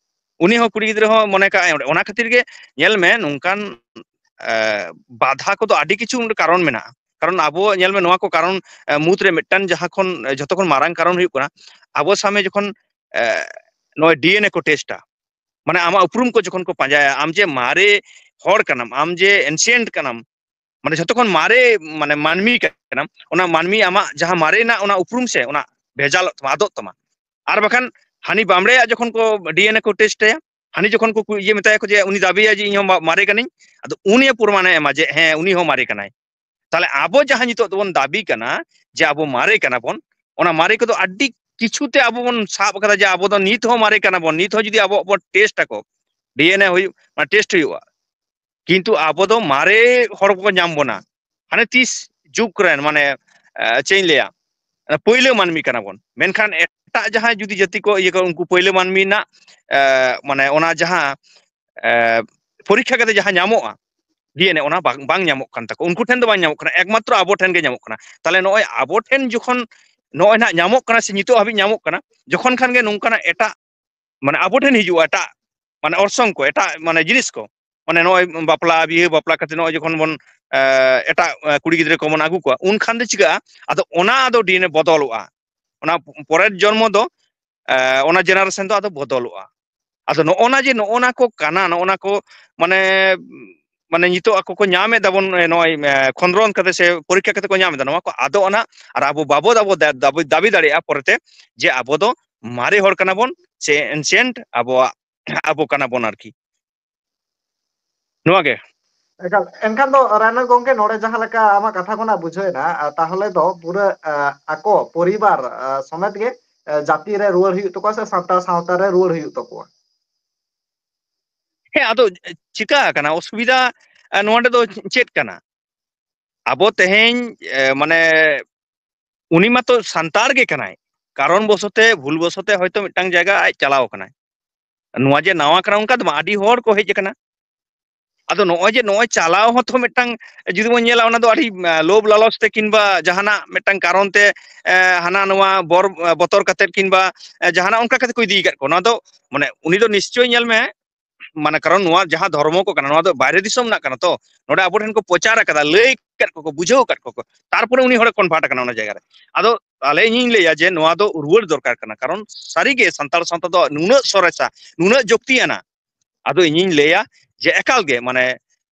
ᱩᱱᱤ ᱦᱚᱸ ᱠᱩᱲᱤ ᱜᱤᱫᱽᱨᱟᱹ ᱦᱚᱸ ᱢᱚᱱᱮ ᱠᱟᱜᱼᱟᱭ ᱚᱸᱰᱮ᱾ ᱚᱱᱟ ᱠᱷᱟᱹᱛᱤᱨ ᱜᱮ ᱧᱮᱞ ᱢᱮ, ᱱᱚᱝᱠᱟᱱ ᱵᱟᱫᱷᱟ ᱠᱚᱫᱚ ᱟᱹᱰᱤ ᱠᱤᱪᱷᱩ ᱠᱟᱨᱚᱱ ᱢᱮᱱᱟᱜᱼᱟ᱾ ᱠᱟᱨᱚᱱ ᱟᱵᱚ ᱧᱮᱞ ᱢᱮ, ᱱᱚᱣᱟ ᱠᱚ ᱠᱟᱨᱚᱱ ᱢᱩᱫᱽᱨᱮ ᱢᱤᱫᱴᱟᱝ ᱡᱟᱦᱟᱸ ᱠᱷᱚᱱ ᱡᱷᱚᱛᱚ ᱠᱷᱚᱱ ᱢᱟᱨᱟᱝ ᱠᱟᱨᱚᱱ ᱦᱩᱭᱩᱜ ᱠᱟᱱᱟ, ᱟᱵᱚ ᱥᱟᱢᱮ ᱡᱚᱠᱷᱚᱱ ᱱᱚᱜᱼᱚᱭ ᱰᱤ ᱮᱱ ᱮ ᱠᱚ ᱴᱮᱥᱴᱟ, ᱢᱟᱱᱮ ᱟᱢᱟᱜ ᱩᱯᱨᱩᱢ ᱠᱚ ᱡᱚᱠᱷᱚᱱ ᱠᱚ ᱯᱟᱸᱡᱟᱭᱟ, ᱟᱢ ᱡᱮ ᱢᱟᱨᱮ ᱦᱚᱲ ᱠᱟᱱᱟᱢ, ᱟᱢ ᱡᱮ ᱮᱱᱥᱤᱭᱮᱱᱴ ᱠᱟᱱᱟᱢ, ᱢᱟᱱᱮ ᱡᱷᱚᱛᱚ ᱠᱷᱚᱱ ᱢᱟᱨᱮ ᱢᱟᱱᱮ ᱢᱟᱹᱱᱢᱤ ᱠᱟᱱᱟᱢ, ᱚᱱᱟ ᱢᱟᱹᱱᱢᱤ ᱟᱢᱟᱜ ᱡᱟᱦᱟᱸ ᱢᱟᱨᱮ ᱨᱮᱱᱟᱜ ᱚᱱᱟ ᱩᱯᱨᱩᱢ ᱥᱮ ᱚᱱᱟ ᱵᱷᱮᱡᱟᱞᱚᱜ ᱛᱟᱢᱟ, ᱟᱫᱚᱜ ᱛᱟᱢᱟ᱾ ᱟᱨ ᱵᱟᱠᱷᱟᱱ ᱦᱟᱹᱱᱤ ᱵᱟᱢᱲᱮᱭᱟᱜ ᱡᱚᱠᱷᱚᱱ ᱠᱚ ᱰᱤ ᱮᱱ ᱮ ᱠᱚ ᱴᱮᱥᱴ ᱛᱟᱭᱟ, ᱦᱟᱹᱱᱤ ᱡᱚᱠᱷᱚᱱ ᱠᱚ ᱠᱩ- ᱤᱭᱟᱹ ᱢᱮᱛᱟᱭᱟ ᱠᱚ ᱡᱮ ᱩᱱᱤ ᱫᱟᱹᱵᱤᱭᱟ ᱡᱮ ᱤᱧ ᱦᱚᱸ ᱢᱟ- ᱢᱟᱨᱮ ᱠᱟᱹᱱᱟᱹᱧ, ᱟᱫᱚ ᱩᱱᱤ ᱯᱨᱚᱢᱟᱱᱮ ᱮᱢᱟ ᱡᱮ ᱦᱮᱸ, ᱩᱱᱤ ᱦᱚᱸ ᱢᱟᱨᱮ ᱠᱟᱱᱟᱭ᱾ ᱛᱟᱦᱚᱞᱮ ᱟᱵᱚ ᱡᱟᱦᱟᱸ ᱱᱤᱛᱚᱜ ᱫᱚᱵᱚᱱ ᱫᱟᱹᱵᱤ ᱠᱟᱱᱟ ᱡᱮ ᱟᱵᱚ ᱢᱟᱨᱮ ᱠᱟᱱᱟ ᱵᱚᱱ, ᱚᱱᱟ ᱢᱟᱨᱮ ᱠᱚᱫᱚ ᱟᱹᱰᱤ ᱠᱤᱪᱷᱩ ᱛᱮ ᱟᱵᱚ ᱵᱚᱱ ᱥᱟᱵ ᱟᱠᱟᱫᱟ ᱡᱮ ᱟᱵᱚ ᱫᱚ ᱱᱤᱛ ᱦᱚᱸ ᱢᱟᱨᱮ ᱠᱟᱱᱟ ᱵᱚᱱ, ᱱᱤᱛ ᱦᱚᱸ ᱡᱩᱫᱤ ᱟᱵᱚᱣᱟᱜ ᱵᱚᱱ ᱴᱮᱥᱴ ᱟᱠᱚ, ᱰᱤ ᱮᱱ ᱮ ᱦᱩᱭᱩᱜ, ᱢᱟᱱᱮ ᱴᱮᱥᱴ ᱦᱩᱭᱩᱜᱼᱟ, ᱠᱤᱱᱛᱩ ᱟᱵᱚ ᱫᱚ ᱢᱟᱨᱮ ᱦᱚᱲ ᱠᱚᱠᱚ ᱧᱟᱢ ᱵᱚᱱᱟ᱾ ᱦᱟᱱᱮ ᱛᱤᱥ ᱡᱩᱜᱽ ᱨᱮᱱ, ᱢᱟᱱᱮ ᱪᱮᱫ ᱤᱧ ᱞᱟᱹᱭᱟ, ᱯᱳᱭᱞᱳ ᱢᱟᱹᱱᱢᱤ ᱠᱟᱱᱟ ᱵᱚᱱ᱾ ᱢᱮᱱᱠᱷᱟᱱ ᱮᱴᱟᱜ ᱡᱟᱦᱟᱸᱭ ᱡᱩᱫᱤ ᱡᱟᱹᱛᱤ ᱠᱚ ᱤᱭᱟᱹ ᱠᱚ, ᱩᱱᱠᱩ ᱯᱳᱭᱞᱳ ᱢᱟᱹᱱᱢᱤ ᱨᱮᱱᱟᱜ ᱢᱟᱱᱮ ᱚᱱᱟ ᱡᱟᱦᱟᱸ ᱯᱚᱨᱤᱠᱠᱷᱟ ᱠᱟᱛᱮ ᱡᱟᱦᱟᱸ ᱧᱟᱢᱚᱜᱼᱟ ᱰᱤ ᱮᱱ ᱮ, ᱚᱱᱟ ᱵᱟᱝ, ᱵᱟᱝ ᱧᱟᱢᱚᱜ ᱠᱟᱱ ᱛᱟᱠᱚ, ᱩᱱᱠᱩ ᱴᱷᱮᱱ ᱫᱚ ᱵᱟᱝ ᱧᱟᱢᱚᱜ ᱠᱟᱱᱟ, ᱮᱠᱢᱟᱛᱨᱚ ᱟᱵᱚ ᱴᱷᱮᱱ ᱜᱮ ᱧᱟᱢᱚᱜ ᱠᱟᱱᱟ᱾ ᱛᱟᱦᱚᱞᱮ ᱱᱚᱜᱼᱚᱭ ᱟᱵᱚ ᱴᱷᱮᱱ ᱡᱚᱠᱷᱚᱱ ᱱᱚᱜᱼᱚᱭ ᱱᱟᱦᱟᱜ ᱧᱟᱢᱚᱜ ᱠᱟᱱᱟ ᱥᱮ ᱱᱤᱛᱚᱜ ᱦᱟᱹᱵᱤᱡ ᱧᱟᱢᱚᱜ ᱠᱟᱱᱟ, ᱡᱚᱠᱷᱚᱱ ᱠᱷᱟᱱ ᱜᱮ ᱱᱚᱝᱠᱟᱱᱟᱜ ᱮᱴᱟᱜ ᱢᱟᱱᱮ ᱟᱵᱚ ᱴᱷᱮᱱ ᱦᱤᱡᱩᱜᱼᱟ ᱮᱴᱟᱜ ᱢᱟᱱᱮ ᱚᱨᱥᱚᱝ ᱠᱚ, ᱮᱴᱟᱜ ᱢᱟᱱᱮ ᱡᱤᱱᱤᱥ ᱠᱚ, ᱢᱟᱱᱮ ᱱᱚᱜᱼᱚᱭ ᱵᱟᱯᱞᱟ ᱵᱤᱦᱟᱹ ᱵᱟᱯᱞᱟ ᱠᱟᱛᱮ ᱱᱚᱜᱼᱚᱭ ᱡᱚᱠᱷᱚᱱ ᱵᱚᱱ ᱮᱴᱟᱜ ᱠᱩᱲᱤ ᱜᱤᱫᱽᱨᱟᱹ ᱠᱚᱵᱚᱱ ᱟᱹᱜᱩ ᱠᱚᱣᱟ, ᱩᱱᱠᱷᱟᱱ ᱫᱚ ᱪᱤᱠᱟᱹᱜᱼᱟ? ᱟᱫᱚ ᱚᱱᱟ ᱫᱚ ᱰᱤ ᱮᱱ ᱮ ᱵᱚᱫᱚᱞᱚᱜᱼᱟ᱾ ᱚᱱᱟ ᱯᱚᱨᱮᱨ ᱡᱚᱱᱢᱚ ᱫᱚ ᱚᱱᱟ ᱡᱮᱱᱟᱨᱮᱥᱚᱱ ᱫᱚ ᱟᱫᱚ ᱵᱚᱫᱚᱞᱚᱜᱼᱟ᱾ ᱟᱫᱚ ᱱᱚᱜᱼᱚ ᱱᱟ ᱡᱮ ᱱᱚᱜᱼᱚ ᱱᱟ ᱠᱚ ᱠᱟᱱᱟ, ᱱᱚᱜᱼᱚ ᱱᱟ ᱠᱚ ᱢᱟᱱᱮ ᱢᱟᱱᱮ ᱱᱤᱛᱚᱜ ᱟᱠᱚ ᱠᱚ ᱧᱟᱢ ᱮᱫᱟ ᱵᱚᱱ, ᱱᱚᱜᱼᱚᱭ ᱠᱷᱚᱸᱫᱽᱨᱚᱱ ᱠᱟᱛᱮ ᱥᱮ ᱯᱚᱨᱤᱠᱠᱷᱟ ᱠᱟᱛᱮ ᱠᱚ ᱧᱟᱢ ᱮᱫᱟ, ᱱᱚᱣᱟ ᱠᱚ ᱟᱫᱚᱜ ᱟᱱᱟ᱾ ᱟᱨ ᱟᱵᱚ ᱵᱟᱵᱚ ᱫᱟᱵᱚ ᱫᱟᱵᱤ ᱫᱟᱵᱤ ᱫᱟᱲᱮᱭᱟᱜᱼᱟ ᱯᱚᱨᱮᱛᱮ ᱡᱮ ᱟᱵᱚ ᱫᱚ ᱢᱟᱨᱮ ᱦᱚᱲ ᱠᱟᱱᱟ ᱵᱚᱱ ᱥᱮ ᱮᱱᱥᱤᱭᱮᱱᱴ ᱟᱵᱚᱣᱟᱜ ᱟᱵᱚ ᱠᱟᱱᱟ ᱵᱚᱱ ᱟᱨᱠᱤ᱾ ᱱᱚᱣᱟ ᱜᱮ᱾ ᱮᱠᱟᱞ᱾ ᱮᱱᱠᱷᱟᱱ ᱫᱚ ᱨᱟᱭᱱᱟᱛᱷ ᱜᱚᱢᱠᱮ, ᱱᱚᱰᱮ ᱡᱟᱦᱟᱸ ᱞᱮᱠᱟ ᱟᱢᱟᱜ ᱠᱟᱛᱷᱟ ᱠᱷᱚᱱᱟᱜ ᱵᱩᱡᱷᱟᱹᱣ ᱮᱱᱟ, ᱟᱨ ᱛᱟᱦᱚᱞᱮ ᱫᱚ ᱯᱩᱨᱟᱹ, ᱟ, ᱟᱠᱚ ᱯᱚᱨᱤᱵᱟᱨ, ᱟ, ᱥᱚᱢᱮᱛ ᱜᱮ, ᱟ, ᱡᱟᱹᱛᱤ ᱨᱮ ᱨᱩᱣᱟᱹᱲ ᱦᱩᱭᱩᱜ ᱛᱟᱠᱚᱣᱟ ᱥᱮ ᱥᱟᱱᱛᱟᱲ ᱥᱟᱶᱛᱟ ᱨᱮ ᱨᱩᱣᱟᱹᱲ ᱦᱩᱭᱩᱜ ᱛᱟᱠᱚᱣᱟ? ᱦᱮᱸ, ᱟᱫᱚ ᱪᱤᱠᱟ ᱟᱠᱟᱱᱟ ᱚᱥᱩᱵᱤᱫᱷᱟ, ᱟ, ᱱᱚᱰᱮ ᱫᱚ ᱪᱮᱫ ᱠᱟᱱᱟ? ᱟᱵᱚ ᱛᱮᱦᱮᱧ, ᱮ, ᱢᱟᱱᱮ ᱩᱱᱤ ᱢᱟᱛᱚ ᱥᱟᱱᱛᱟᱲ ᱜᱮ ᱠᱟᱱᱟᱭ, ᱠᱟᱨᱚᱱ ᱵᱚᱥᱚᱛᱮ, ᱵᱷᱩᱞ ᱵᱚᱥᱚᱛᱮ ᱦᱚᱭᱛᱳ ᱢᱤᱫᱴᱟᱝ ᱡᱟᱭᱜᱟ ᱟᱡ ᱪᱟᱞᱟᱣ ᱟᱠᱟᱱᱟᱭ᱾ ᱱᱚᱣᱟ ᱡᱮ ᱱᱟᱣᱟ ᱠᱟᱱᱟ ᱚᱱᱠᱟ ᱫᱚ ᱵᱟᱝ, ᱟᱹᱰᱤ ᱦᱚᱲ ᱠᱚ ᱦᱮᱡ ᱟᱠᱟᱱᱟ᱾ ᱟᱫᱚ ᱱᱚᱜᱼᱚᱭ ᱡᱮ ᱱᱚᱜᱼᱚᱭ ᱪᱟᱞᱟᱣ ᱦᱚᱸ ᱛᱚ ᱢᱤᱫᱴᱟᱝ, ᱡᱩᱫᱤ ᱵᱚᱱ ᱧᱮᱞᱟ, ᱚᱱᱟ ᱫᱚ ᱟᱹᱰᱤ, ᱮ, ᱞᱳᱵᱷ ᱞᱟᱞᱚᱪ ᱛᱮ ᱠᱤᱝᱵᱟ ᱡᱟᱦᱟᱱᱟᱜ ᱢᱤᱫᱴᱟᱝ ᱠᱟᱨᱚᱱ ᱛᱮ, ᱮ, ᱦᱟᱱᱟ ᱱᱚᱣᱟ ᱵᱚᱨ-, ᱮ, ᱵᱚᱛᱚᱨ ᱠᱟᱛᱮᱫ ᱠᱤᱝᱵᱟ, ᱮ, ᱡᱟᱦᱟᱱᱟᱜ ᱚᱱᱠᱟ ᱠᱟᱛᱮ ᱠᱚ ᱤᱫᱤ ᱟᱠᱟᱫ ᱠᱚᱣᱟ᱾ ᱱᱚᱣᱟ ᱫᱚ ᱢᱟᱱᱮ ᱩᱱᱤ ᱫᱚ ᱱᱤᱥᱪᱚᱭ ᱧᱮᱞ ᱢᱮ, ᱢᱟᱱᱮ ᱠᱟᱨᱚᱱ ᱱᱚᱣᱟ ᱡᱟᱦᱟᱸ ᱫᱷᱚᱨᱢᱚ ᱠᱚ ᱠᱟᱱᱟ, ᱱᱚᱣᱟ ᱫᱚ ᱵᱟᱭᱨᱮ ᱫᱤᱥᱚᱢ ᱨᱮᱱᱟᱜ ᱠᱟᱱᱟ ᱛᱚ, ᱱᱚᱰᱮ ᱟᱵᱚ ᱴᱷᱮᱱ ᱠᱚ ᱯᱨᱚᱪᱟᱨ ᱟᱠᱟᱫᱟ, ᱞᱟᱹᱭ ᱟᱠᱟᱫ ᱠᱚ, ᱵᱩᱡᱷᱟᱹᱣ ᱟᱠᱟᱫ ᱠᱚ, ᱛᱟᱨᱯᱚᱨᱮ ᱩᱱᱤ ᱦᱚᱲᱮ convert ᱟᱠᱟᱱᱟ ᱚᱱᱟ ᱡᱟᱭᱜᱟ ᱨᱮ᱾ ᱟᱫᱚ ᱛᱟᱦᱞᱮ ᱤᱧᱤᱧ ᱞᱟᱹᱭᱟ ᱡᱮ ᱱᱚᱣᱟ ᱫᱚ ᱨᱩᱣᱟᱹᱲ ᱫᱚᱨᱠᱟᱨ ᱠᱟᱱᱟ, ᱠᱟᱨᱚᱱ ᱥᱟᱹᱨᱤᱜᱮ ᱥᱟᱱᱛᱟᱲ ᱥᱟᱶᱛᱟ ᱫᱚ ᱱᱩᱱᱟᱹᱜ ᱥᱚᱨᱮᱥᱟ, ᱱᱩᱱᱟᱹᱜ ᱡᱩᱠᱛᱤᱭᱟᱱᱟ᱾ ᱟᱫᱚ ᱤᱧᱤᱧ ᱞᱟᱹᱭᱟ ᱡᱮ ᱮᱠᱟᱞ ᱜᱮ ᱢᱟᱱᱮ,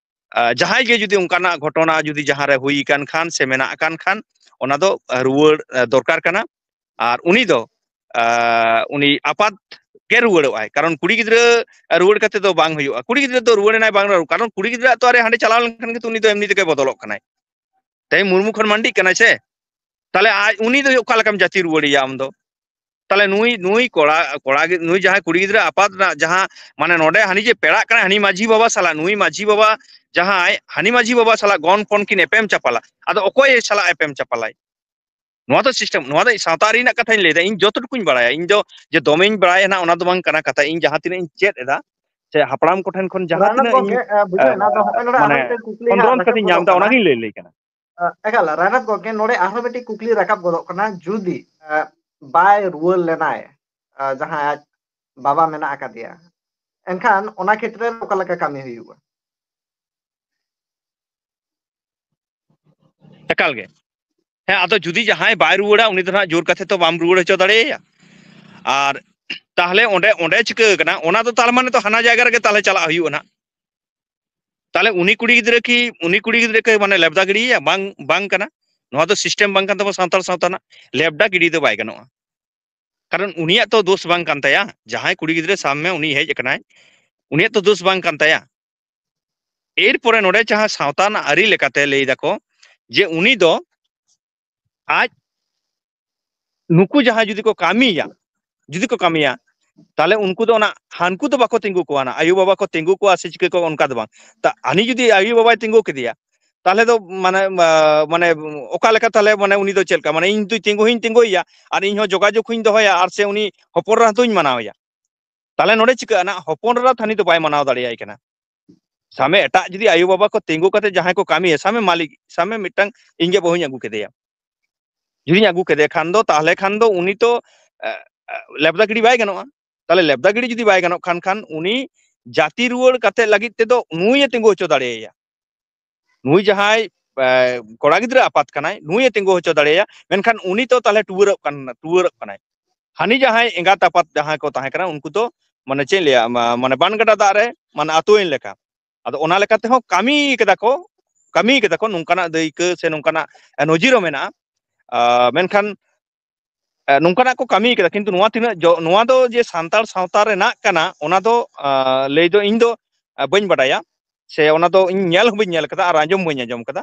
ᱟ, ᱡᱟᱦᱟᱸᱭ ᱜᱮ ᱡᱩᱫᱤ ᱚᱱᱠᱟᱱᱟᱜ ᱜᱷᱚᱴᱚᱱᱟ ᱡᱩᱫᱤ ᱡᱟᱦᱟᱸ ᱨᱮ ᱦᱩᱭ ᱟᱠᱟᱱ ᱠᱷᱟᱱ ᱥᱮ ᱢᱮᱱᱟᱜ ᱟᱠᱟᱱ ᱠᱷᱟᱱ, ᱚᱱᱟ ᱫᱚ, ᱟ, ᱨᱩᱣᱟᱹᱲ, ᱟ, ᱫᱚᱨᱠᱟᱨ ᱠᱟᱱᱟ᱾ ᱟᱨ ᱩᱱᱤ ᱫᱚ, ᱟ, ᱩᱱᱤ ᱟᱯᱟᱛ ᱜᱮ ᱨᱩᱣᱟᱹᱲᱚᱜᱼᱟᱭ, ᱠᱟᱨᱚᱱ ᱠᱩᱲᱤ ᱜᱤᱫᱽᱨᱟᱹ ᱨᱩᱣᱟᱹᱲ ᱠᱟᱛᱮ ᱫᱚ ᱵᱟᱝ ᱦᱩᱭᱩᱜᱼᱟ᱾ ᱠᱩᱲᱤ ᱜᱤᱫᱽᱨᱟᱹ ᱫᱚ ᱨᱩᱣᱟᱹᱲ ᱮᱱᱟᱭ ᱵᱟᱝ ᱨᱩᱣᱟᱹᱲ, ᱠᱟᱨᱚᱱ ᱠᱩᱲᱤ ᱜᱤᱫᱽᱨᱟᱹ ᱛᱚ ᱟᱨ ᱦᱟᱸᱰᱮ ᱪᱟᱞᱟᱣ ᱞᱮᱱᱠᱷᱟᱱ ᱜᱮ ᱛᱚ ᱩᱱᱤ ᱫᱚ ᱮᱢᱱᱤ ᱛᱮᱜᱮ ᱵᱚᱫᱚᱞᱚᱜ ᱠᱟᱱᱟᱭ᱾ ᱛᱮᱦᱮᱧ ᱢᱩᱨᱢᱩ ᱠᱷᱚᱱ ᱢᱟᱱᱰᱤᱜ ᱠᱟᱱᱟᱭ ᱥᱮ, ᱛᱟᱦᱞᱮ ᱟᱡ ᱩᱱᱤ ᱫᱚ ᱚᱠᱟ ᱞᱮᱠᱟᱢ ᱡᱟᱹᱛᱤ ᱨᱩᱣᱟᱹᱲᱮᱭᱟ ᱟᱢ ᱫᱚ? ᱛᱟᱦᱞᱮ ᱱᱩᱭ, ᱱᱩᱭ ᱠᱚᱲᱟ, ᱠᱚᱲᱟ ᱜᱤ-, ᱱᱩᱭ ᱡᱟᱦᱟᱸᱭ ᱠᱩᱲᱤ ᱜᱤᱫᱽᱨᱟᱹ ᱟᱯᱟᱛ ᱨᱮᱱᱟᱜ ᱡᱟᱦᱟᱸ, ᱢᱟᱱᱮ ᱱᱚᱰᱮ ᱦᱟᱹᱱᱤ ᱡᱮ ᱯᱮᱲᱟᱜ ᱠᱟᱱᱟᱭ ᱦᱟᱹᱱᱤ ᱢᱟᱹᱡᱷᱤ ᱵᱟᱵᱟ ᱥᱟᱞᱟᱜ, ᱱᱩᱭ ᱢᱟᱹᱡᱷᱤ ᱵᱟᱵᱟ ᱡᱟᱦᱟᱸᱭ ᱦᱟᱹᱱᱤ ᱢᱟᱹᱡᱷᱤ ᱵᱟᱵᱟ ᱥᱟᱞᱟᱜ ᱜᱚᱱ ᱯᱚᱱ ᱠᱤᱱ ᱮᱯᱮᱢ ᱪᱟᱯᱟᱞᱟ, ᱟᱫᱚ ᱚᱠᱚᱭ ᱥᱟᱞᱟᱜ ᱮᱯᱮᱢ ᱪᱟᱯᱟᱞᱟᱭ? ᱱᱚᱣᱟ ᱫᱚ system, ᱱᱚᱣᱟ ᱫᱚ ᱥᱟᱶᱛᱟ ᱟᱹᱨᱤ ᱨᱮᱱᱟᱜ ᱠᱟᱛᱷᱟᱧ ᱞᱟᱹᱭᱫᱟ᱾ ᱤᱧ ᱡᱚᱛᱚᱴᱩᱠᱩᱧ ᱵᱟᱲᱟᱭᱟ, ᱤᱧ ᱫᱚ ᱡᱮ ᱫᱚᱢᱮᱧ ᱵᱟᱲᱟᱭᱟ ᱱᱟᱜ, ᱚᱱᱟ ᱫᱚ ᱵᱟᱝ ᱠᱟᱱᱟ ᱠᱟᱛᱷᱟ᱾ ᱤᱧ ᱡᱟᱦᱟᱸ ᱛᱤᱱᱟᱹᱜ ᱤᱧ ᱪᱮᱫ ᱮᱫᱟ, ᱥᱮ ᱦᱟᱯᱲᱟᱢ ᱠᱚᱴᱷᱮᱱ ᱠᱷᱚᱱ ᱡᱟᱦᱟᱸ ᱨᱟᱱᱟᱛᱷ ᱛᱤᱱᱟᱹᱜ ᱜᱚᱢᱠᱮ, ᱤᱧ, ᱮ, ᱵᱩᱡᱷᱟᱹᱣ ᱮ, ᱮᱱᱟ, ᱟᱫᱚ ᱦᱚᱸᱜᱼᱚᱭ ᱱᱚᱰᱮ ᱟᱨᱦᱚᱸ ᱢᱟᱱᱮ ᱢᱤᱫᱴᱮᱱ ᱠᱩᱠᱞᱤ ᱦᱟᱸᱜ ᱠᱷᱚᱸᱫᱽᱨᱚᱱ ᱨᱟᱠᱟᱵ ᱠᱟᱛᱮᱧ ᱧᱟᱢ ᱜᱚᱫᱚᱜ ᱮᱫᱟ, ᱠᱟᱱᱟ᱾ ᱚᱱᱟᱜᱤᱧ ᱞᱟᱹᱭ, ᱞᱟᱹᱭ ᱠᱟᱱᱟ᱾ ᱮ, ᱮᱠᱟᱞ, ᱨᱟᱱᱟᱛᱷ ᱜᱚᱢᱠᱮ, ᱱᱚᱰᱮ ᱟᱨᱦᱚᱸ ᱢᱤᱫᱴᱤᱡ ᱠᱩᱠᱞᱤ ᱨᱟᱠᱟᱵ ᱜᱚᱫᱚᱜ ᱠᱟᱱᱟ, ᱡᱩᱫᱤ, ᱮ, ᱵᱟᱭ ᱨᱩᱣᱟᱹᱲ ᱞᱮᱱᱟᱭ, ᱮ, ᱡᱟᱦᱟᱸᱭ ᱟᱡ ᱵᱟᱵᱟ ᱢᱮᱱᱟᱜ ᱟᱠᱟᱫᱮᱭᱟ, ᱮᱱᱠᱷᱟᱱ ᱚᱱᱟ ᱠᱷᱮᱛᱨᱮ ᱨᱮ ᱚᱠᱟ ᱞᱮᱠᱟ ᱠᱟᱹᱢᱤ ᱦᱩᱭᱩᱜᱼᱟ? ᱮᱠᱟᱞ ᱜᱮ᱾ ᱦᱮᱸ, ᱟᱫᱚ ᱡᱩᱫᱤ ᱡᱟᱦᱟᱸᱭ ᱵᱟᱭ ᱨᱩᱣᱟᱹᱲᱟ, ᱩᱱᱤ ᱫᱚ ᱱᱟᱦᱟᱜ ᱡᱳᱨ ᱠᱟᱛᱮ ᱛᱚ ᱵᱟᱢ ᱨᱩᱣᱟᱹᱲ ᱦᱚᱪᱚ ᱫᱟᱲᱮᱭᱟᱭᱟ᱾ ᱟᱨ ᱛᱟᱦᱞᱮ ᱚᱸᱰᱮ, ᱚᱸᱰᱮ ᱪᱤᱠᱟᱹ ᱠᱟᱱᱟ, ᱚᱱᱟ ᱫᱚ ᱛᱟᱨ ᱢᱟᱱᱮ ᱛᱚ ᱦᱟᱱᱟ ᱡᱟᱭᱜᱟ ᱨᱮᱜᱮ ᱛᱟᱦᱞᱮ ᱪᱟᱞᱟᱜ ᱦᱩᱭᱩᱜᱼᱟ ᱱᱟᱦᱟᱜ᱾ ᱛᱟᱦᱞᱮ ᱩᱱᱤ ᱠᱩᱲᱤ ᱜᱤᱫᱽᱨᱟᱹ ᱠᱤ, ᱩᱱᱤ ᱠᱩᱲᱤ ᱜᱤᱫᱽᱨᱟᱹ ᱠᱤ ᱢᱟᱱᱮ ᱞᱮᱵᱫᱟ ᱜᱤᱰᱤᱭᱮᱭᱟ? ᱵᱟᱝ, ᱵᱟᱝ ᱠᱟᱱᱟ᱾ ᱱᱚᱣᱟ ᱫᱚ system ᱵᱟᱝ ᱠᱟᱱ ᱛᱟᱵᱚᱱᱟ ᱥᱟᱱᱛᱟᱲ ᱥᱟᱶᱛᱟ ᱨᱮᱱᱟᱜ᱾ ᱞᱮᱵᱫᱟ ᱜᱤᱰᱤ ᱫᱚ ᱵᱟᱭ ᱜᱟᱱᱚᱜᱼᱟ᱾ ᱠᱟᱨᱚᱱ ᱩᱱᱤᱭᱟᱜ ᱛᱚ ᱫᱳᱥ ᱵᱟᱝ ᱠᱟᱱ ᱛᱟᱭᱟ᱾ ᱡᱟᱦᱟᱸᱭ ᱠᱩᱲᱤ ᱜᱤᱫᱽᱨᱟᱹ ᱥᱟᱵ ᱢᱮ, ᱩᱱᱤ ᱦᱮᱡ ᱟᱠᱟᱱᱟᱭ, ᱩᱱᱤᱭᱟᱜ ᱛᱚ ᱫᱳᱥ ᱵᱟᱝ ᱠᱟᱱ ᱛᱟᱭᱟ᱾ ᱮᱨᱯᱚᱨᱮ ᱱᱚᱰᱮ ᱡᱟᱦᱟᱸ ᱥᱟᱶᱛᱟ ᱨᱮᱱᱟᱜ ᱟᱹᱨᱤ ᱞᱮᱠᱟᱛᱮ ᱞᱟᱹᱭ ᱫᱟᱠᱚ ᱡᱮ ᱩᱱᱤ ᱫᱚ ᱟᱡ, ᱱᱩᱠᱩ ᱡᱟᱦᱟᱸᱭ ᱡᱩᱫᱤ ᱠᱚ ᱠᱟᱹᱢᱤᱭᱟ, ᱡᱩᱫᱤ ᱠᱚ ᱠᱟᱹᱢᱤᱭᱟ, ᱛᱟᱦᱞᱮ ᱩᱱᱠᱩ ᱫᱚ ᱚᱱᱟ ᱦᱟᱱᱠᱩ ᱫᱚ ᱵᱟᱠᱚ ᱛᱤᱸᱜᱩ ᱠᱚᱣᱟ, ᱚᱱᱟ ᱟᱭᱳ ᱵᱟᱵᱟ ᱠᱚ ᱛᱤᱸᱜᱩ ᱠᱚᱣᱟ ᱥᱮ ᱪᱤᱠᱟᱹ ᱠᱚᱣᱟ, ᱚᱱᱠᱟ ᱫᱚ ᱵᱟᱝ᱾ ᱛᱟ ᱦᱟᱹᱱᱤ ᱡᱩᱫᱤ ᱟᱭᱳ ᱵᱟᱵᱟᱭ ᱛᱤᱸᱜᱩ ᱠᱮᱫᱮᱭᱟ, ᱛᱟᱦᱞᱮ ᱫᱚ ᱢᱟᱱᱮ, ᱟ, ᱢᱟᱱᱮ ᱚᱠᱟ ᱞᱮᱠᱟ ᱛᱟᱦᱞᱮ, ᱢᱟᱱᱮ ᱩᱱᱤ ᱫᱚ ᱪᱮᱫ ᱞᱮᱠᱟ, ᱢᱟᱱᱮ ᱤᱧ ᱫᱚ ᱛᱤᱸᱜᱩ ᱦᱚᱸᱧ ᱛᱤᱸᱜᱩᱭᱮᱭᱟ ᱟᱨ ᱤᱧ ᱦᱚᱸ ᱡᱳᱜᱟᱡᱳᱜᱽ ᱦᱚᱸᱧ ᱫᱚᱦᱚᱭᱟ ᱟᱨ ᱥᱮ ᱩᱱᱤ ᱦᱚᱯᱚᱱ ᱮᱨᱟ ᱦᱚᱸᱛᱚᱧ ᱢᱟᱱᱟᱣᱮᱭᱟ᱾ ᱛᱟᱦᱞᱮ ᱱᱚᱰᱮ ᱪᱤᱠᱟᱹᱜᱼᱟ ᱱᱟᱜ, ᱦᱚᱯᱚᱱ ᱮᱨᱟ ᱛᱷᱟᱹᱱᱤ ᱫᱚ ᱵᱟᱭ ᱢᱟᱱᱟᱣ ᱫᱟᱲᱮᱭᱟᱭ ᱠᱟᱱᱟ᱾ ᱥᱟᱵ ᱢᱮ ᱮᱴᱟᱜ ᱡᱩᱫᱤ ᱟᱭᱳ ᱵᱟᱵᱟ ᱠᱚ ᱛᱤᱸᱜᱩ ᱠᱟᱛᱮ ᱡᱟᱦᱟᱸᱭ ᱠᱚ ᱠᱟᱹᱢᱤᱭᱟ, ᱥᱟᱵ ᱢᱮ ᱢᱟᱹᱞᱤᱠ, ᱥᱟᱵ ᱢᱮ ᱢᱤᱫᱴᱟᱝ ᱤᱧ ᱜᱮ ᱵᱟᱹᱦᱩᱧ ᱟᱹᱜᱩ ᱠᱮᱫᱮᱭᱟ, ᱡᱩᱫᱤᱧ ᱟᱹᱜᱩ ᱠᱮᱫᱮ ᱠᱷᱟᱱ ᱫᱚ, ᱛᱟᱦᱞᱮ ᱠᱷᱟᱱ ᱫᱚ ᱩᱱᱤ ᱛᱚ, ᱮ, ᱮ, ᱞᱮᱵᱫᱟ ᱜᱤᱰᱤ ᱵᱟᱭ ᱜᱟᱱᱚᱜᱼᱟ᱾ ᱛᱟᱦᱞᱮ ᱞᱮᱵᱫᱟ ᱜᱤᱰᱤ ᱡᱩᱫᱤ ᱵᱟᱭ ᱜᱟᱱᱚᱜ ᱠᱷᱟᱱ, ᱠᱷᱟᱱ ᱩᱱᱤ ᱡᱟᱹᱛᱤ ᱨᱩᱣᱟᱹᱲ ᱠᱟᱛᱮ ᱞᱟᱹᱜᱤᱫ ᱛᱮᱫᱚ ᱱᱩᱭ ᱮ ᱛᱤᱸᱜᱩ ᱦᱚᱪᱚ ᱫᱟᱲᱮᱭᱟᱭᱟ᱾ ᱱᱩᱭ ᱡᱟᱦᱟᱸᱭ, ᱮ, ᱠᱚᱲᱟ ᱜᱤᱫᱽᱨᱟᱹ ᱟᱯᱟᱛ ᱠᱟᱱᱟᱭ, ᱱᱩᱭ ᱮ ᱛᱤᱸᱜᱩ ᱦᱚᱪᱚ ᱫᱟᱲᱮᱭᱟᱭᱟ᱾ ᱢᱮᱱᱠᱷᱟᱱ ᱩᱱᱤ ᱛᱚ ᱛᱟᱦᱞᱮ ᱴᱩᱣᱟᱹᱨᱚᱜ ᱠᱟᱱ, ᱴᱩᱣᱟᱹᱨᱚᱜ ᱠᱟᱱᱟᱭ᱾ ᱦᱟᱹᱱᱤ ᱡᱟᱦᱟᱸᱭ ᱮᱸᱜᱟᱛ ᱟᱯᱟᱛ ᱡᱟᱦᱟᱸᱭ ᱠᱚ ᱛᱟᱦᱮᱸ ᱠᱟᱱᱟ, ᱩᱱᱠᱩ ᱫᱚ ᱢᱟᱱᱮ ᱪᱮᱫ ᱤᱧ ᱞᱟᱹᱭᱟ, ᱢᱟ-, ᱢᱟᱱᱮ ᱵᱟᱱ ᱜᱟᱰᱟ ᱫᱟᱜ ᱨᱮ ᱢᱟᱱᱮ ᱟᱹᱛᱩᱭᱮᱱ ᱞᱮᱠᱟ᱾ ᱟᱫᱚ ᱚᱱᱟ ᱞᱮᱠᱟ ᱛᱮᱦᱚᱸ ᱠᱟᱹᱢᱤ ᱠᱟᱫᱟ ᱠᱚ, ᱠᱟᱹᱢᱤ ᱠᱟᱫᱟ ᱠᱚ ᱱᱚᱝᱠᱟᱱᱟᱜ ᱫᱟᱹᱭᱠᱟᱹ ᱥᱮ ᱱᱚᱝᱠᱟᱱᱟᱜ, ᱮ, ᱱᱚᱡᱤᱨ ᱦᱚᱸ ᱢᱮᱱᱟᱜᱼᱟ᱾ ᱟ, ᱢᱮᱱᱠᱷᱟᱱ, ᱮ, ᱱᱚᱝᱠᱟᱱᱟᱜ ᱠᱚ ᱠᱟᱹᱢᱤ ᱠᱟᱫᱟ, ᱠᱤᱱᱛᱩ ᱱᱚᱣᱟ ᱛᱤᱱᱟᱹᱜ ᱡᱚ-, ᱱᱚᱣᱟ ᱫᱚ ᱡᱮ ᱥᱟᱱᱛᱟᱲ ᱥᱟᱶᱛᱟ ᱨᱮᱱᱟᱜ ᱠᱟᱱᱟ, ᱚᱱᱟ ᱫᱚ, ᱟ, ᱞᱟᱹᱭ ᱫᱚ ᱤᱧ ᱫᱚ, ᱟ, ᱵᱟᱹᱧ ᱵᱟᱰᱟᱭᱟ, ᱥᱮ ᱚᱱᱟ ᱫᱚ ᱤᱧ ᱧᱮᱞ ᱦᱚᱸ ᱵᱟᱹᱧ ᱧᱮᱞ ᱠᱟᱫᱟ ᱟᱨ ᱟᱸᱡᱚᱢ ᱵᱟᱹᱧ ᱟᱸᱡᱚᱢ ᱠᱟᱫᱟ᱾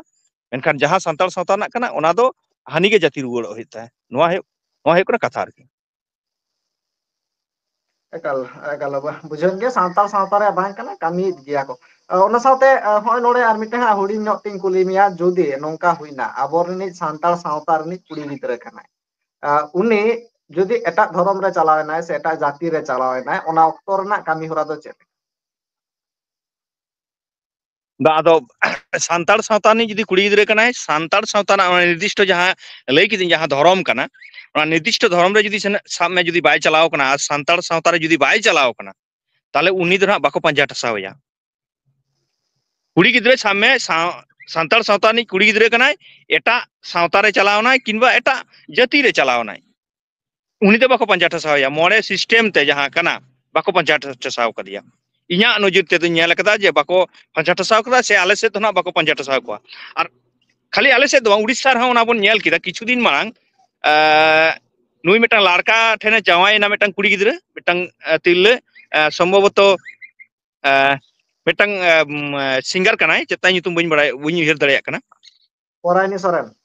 ᱢᱮᱱᱠᱷᱟᱱ ᱡᱟᱦᱟᱸ ᱥᱟᱱᱛᱟᱲ ᱥᱟᱶᱛᱟ ᱨᱮᱱᱟᱜ ᱠᱟᱱᱟ, ᱚᱱᱟ ᱫᱚ ᱦᱟᱹᱱᱤ ᱜᱮ ᱡᱟᱹᱛᱤ ᱨᱩᱣᱟᱹᱲᱚᱜ ᱦᱩᱭᱩᱜ ᱛᱟᱭᱟ᱾ ᱱᱚᱣᱟ ᱦᱩᱭᱩᱜ, ᱱᱚᱣᱟ ᱦᱩᱭᱩᱜ ᱠᱟᱱᱟ ᱠᱟᱛᱷᱟ ᱟᱨᱠᱤ᱾ ᱮᱠᱟᱞ, ᱮᱠᱟᱞ, ᱵᱟ-, ᱵᱩᱡᱷᱟᱹᱣᱮᱱ ᱜᱮᱭᱟ, ᱥᱟᱱᱛᱟᱲ ᱥᱟᱶᱛᱟ ᱨᱮᱭᱟᱜ ᱵᱟᱝ ᱠᱟᱱᱟ, ᱠᱟᱹᱢᱤᱭᱮᱫ ᱜᱮᱭᱟ ᱠᱚ᱾ ᱟ, ᱚᱱᱟ ᱥᱟᱶᱛᱮ, ᱟ, ᱦᱚᱸᱜᱼᱚᱭ ᱱᱚᱰᱮ ᱟᱨ ᱢᱤᱫᱴᱟᱝ ᱦᱟᱸᱜ ᱦᱩᱰᱤᱧ ᱧᱚᱜ ᱛᱤᱧ ᱠᱩᱞᱤ ᱢᱮᱭᱟ, ᱡᱩᱫᱤ ᱱᱚᱝᱠᱟ ᱦᱩᱭᱱᱟ, ᱟᱵᱚ ᱨᱤᱱᱤᱡ ᱥᱟᱱᱛᱟᱲ ᱥᱟᱶᱛᱟ ᱨᱤᱱᱤᱡ ᱠᱩᱲᱤ ᱜᱤᱫᱽᱨᱟᱹ ᱠᱟᱱᱟᱭ, ᱟ, ᱩᱱᱤ ᱡᱩᱫᱤ ᱮᱴᱟᱜ ᱫᱷᱚᱨᱚᱢ ᱨᱮ ᱪᱟᱞᱟᱣ ᱮᱱᱟᱭ ᱥᱮ ᱮᱴᱟᱜ ᱡᱟᱹᱛᱤ ᱨᱮ ᱪᱟᱞᱟᱣ ᱮᱱᱟᱭ, ᱚᱱᱟ ᱚᱠᱛᱚ ᱨᱮᱱᱟᱜ ᱠᱟᱹᱢᱤ ᱦᱚᱨᱟ ᱫᱚ ᱪᱮᱫ? ᱵᱟ, ᱟᱫᱚ ᱥᱟᱱᱛᱟᱲ ᱥᱟᱶᱛᱟ ᱨᱤᱱᱤᱡ ᱡᱩᱫᱤ ᱠᱩᱲᱤ ᱜᱤᱫᱽᱨᱟᱹ ᱠᱟᱱᱟᱭ, ᱥᱟᱱᱛᱟᱲ ᱥᱟᱶᱛᱟ ᱨᱮᱱᱟᱜ ᱚᱱᱟ ᱱᱤᱨᱫᱤᱥᱴᱚ ᱡᱟᱦᱟᱸ ᱞᱟᱹᱭ ᱠᱤᱫᱟᱹᱧ, ᱡᱟᱦᱟᱸ ᱫᱷᱚᱨᱚᱢ ᱠᱟᱱᱟ, ᱚᱱᱟ ᱱᱤᱨᱫᱤᱥᱴᱚ ᱫᱷᱚᱨᱚᱢ ᱨᱮ ᱡᱩᱫᱤ ᱥᱮᱱ-, ᱥᱟᱵ ᱢᱮ ᱡᱩᱫᱤ ᱵᱟᱭ ᱪᱟᱞᱟᱣ ᱠᱟᱱᱟ ᱟᱨ ᱥᱟᱱᱛᱟᱲ ᱥᱟᱶᱛᱟ ᱨᱮ ᱡᱩᱫᱤ ᱵᱟᱭ ᱪᱟᱞᱟᱣ ᱠᱟᱱᱟ, ᱛᱟᱦᱞᱮ ᱩᱱᱤ ᱫᱚ ᱱᱟᱦᱟᱜ ᱵᱟᱠᱚ ᱯᱟᱸᱡᱟ ᱴᱷᱟᱥᱟᱣ ᱮᱭᱟ᱾ ᱠᱩᱲᱤ ᱜᱤᱫᱽᱨᱟᱹ ᱥᱟᱵ ᱢᱮ, ᱥᱟᱶ-, ᱥᱟᱱᱛᱟᱲ ᱥᱟᱶᱛᱟ ᱨᱤᱱᱤᱡ ᱠᱩᱲᱤ ᱜᱤᱫᱽᱨᱟᱹ ᱠᱟᱱᱟᱭ, ᱮᱴᱟᱜ ᱥᱟᱶᱛᱟ ᱨᱮ ᱪᱟᱞᱟᱣ ᱮᱱᱟᱭ ᱠᱤᱝᱵᱟ ᱮᱴᱟᱜ ᱡᱟᱹᱛᱤ ᱨᱮ ᱪᱟᱞᱟᱣ ᱮᱱᱟᱭ, ᱩᱱᱤ ᱫᱚ ᱵᱟᱠᱚ ᱯᱟᱸᱡᱟ ᱴᱷᱟᱥᱟᱣ ᱮᱭᱟ᱾ ᱢᱚᱬᱮ system ᱛᱮ ᱡᱟᱦᱟᱸ ᱠᱟᱱᱟ, ᱵᱟᱠᱚ ᱯᱟᱸᱡᱟ ᱴᱷᱟᱥᱟᱣ ᱠᱟᱫᱮᱭᱟ᱾ ᱤᱧᱟᱹᱜ ᱱᱚᱡᱚᱨ ᱛᱮᱫᱚᱧ ᱧᱮᱞ ᱠᱟᱫᱟ ᱡᱮ ᱵᱟᱠᱚ ᱯᱟᱸᱡᱟ ᱴᱷᱟᱥᱟᱣ ᱠᱟᱫᱟ, ᱥᱮ ᱟᱞᱮ ᱥᱮᱫ ᱫᱚ ᱱᱟᱜ ᱵᱟᱠᱚ ᱯᱟᱸᱡᱟ ᱴᱷᱟᱥᱟᱣ ᱠᱚᱣᱟ᱾ ᱟᱨ ᱠᱷᱟᱹᱞᱤ ᱟᱞᱮ ᱥᱮᱫ ᱫᱚ ᱵᱟᱝ, ᱩᱲᱤᱥᱥᱟ ᱨᱮᱦᱚᱸ ᱚᱱᱟ ᱵᱚᱱ ᱧᱮᱞ ᱠᱮᱫᱟ ᱠᱤᱪᱷᱩ ᱫᱤᱱ ᱢᱟᱲᱟᱝ, ᱮᱸ, ᱱᱩᱭ ᱢᱤᱫᱴᱟᱝ ᱞᱟᱲᱠᱟ ᱴᱷᱮᱱᱮ ᱡᱟᱶᱟᱭᱮᱱᱟ, ᱢᱤᱫᱴᱟᱝ ᱠᱩᱲᱤ ᱜᱤᱫᱽᱨᱟᱹ, ᱢᱤᱫᱴᱟᱝ, ᱮ, ᱛᱤᱨᱞᱟᱹ, ᱮ, ᱥᱚᱢᱵᱷᱚᱵᱚᱛᱚ, ᱮ, ᱢᱤᱫᱴᱟᱝ, ᱮ, ᱩᱢ, ᱮ, singer ᱠᱟᱱᱟᱭ, ᱪᱮᱫ ᱛᱟᱭ ᱧᱩᱛᱩᱢ ᱵᱟᱹᱧ ᱵᱟᱲᱟᱭ, ᱵᱟᱹᱧ ᱩᱭᱦᱟᱹᱨ ᱫᱟᱲᱮᱭᱟᱜ ᱠᱟᱱᱟ᱾ ᱯᱚᱨᱟᱭᱱᱤ ᱥᱚᱨᱮᱱ᱾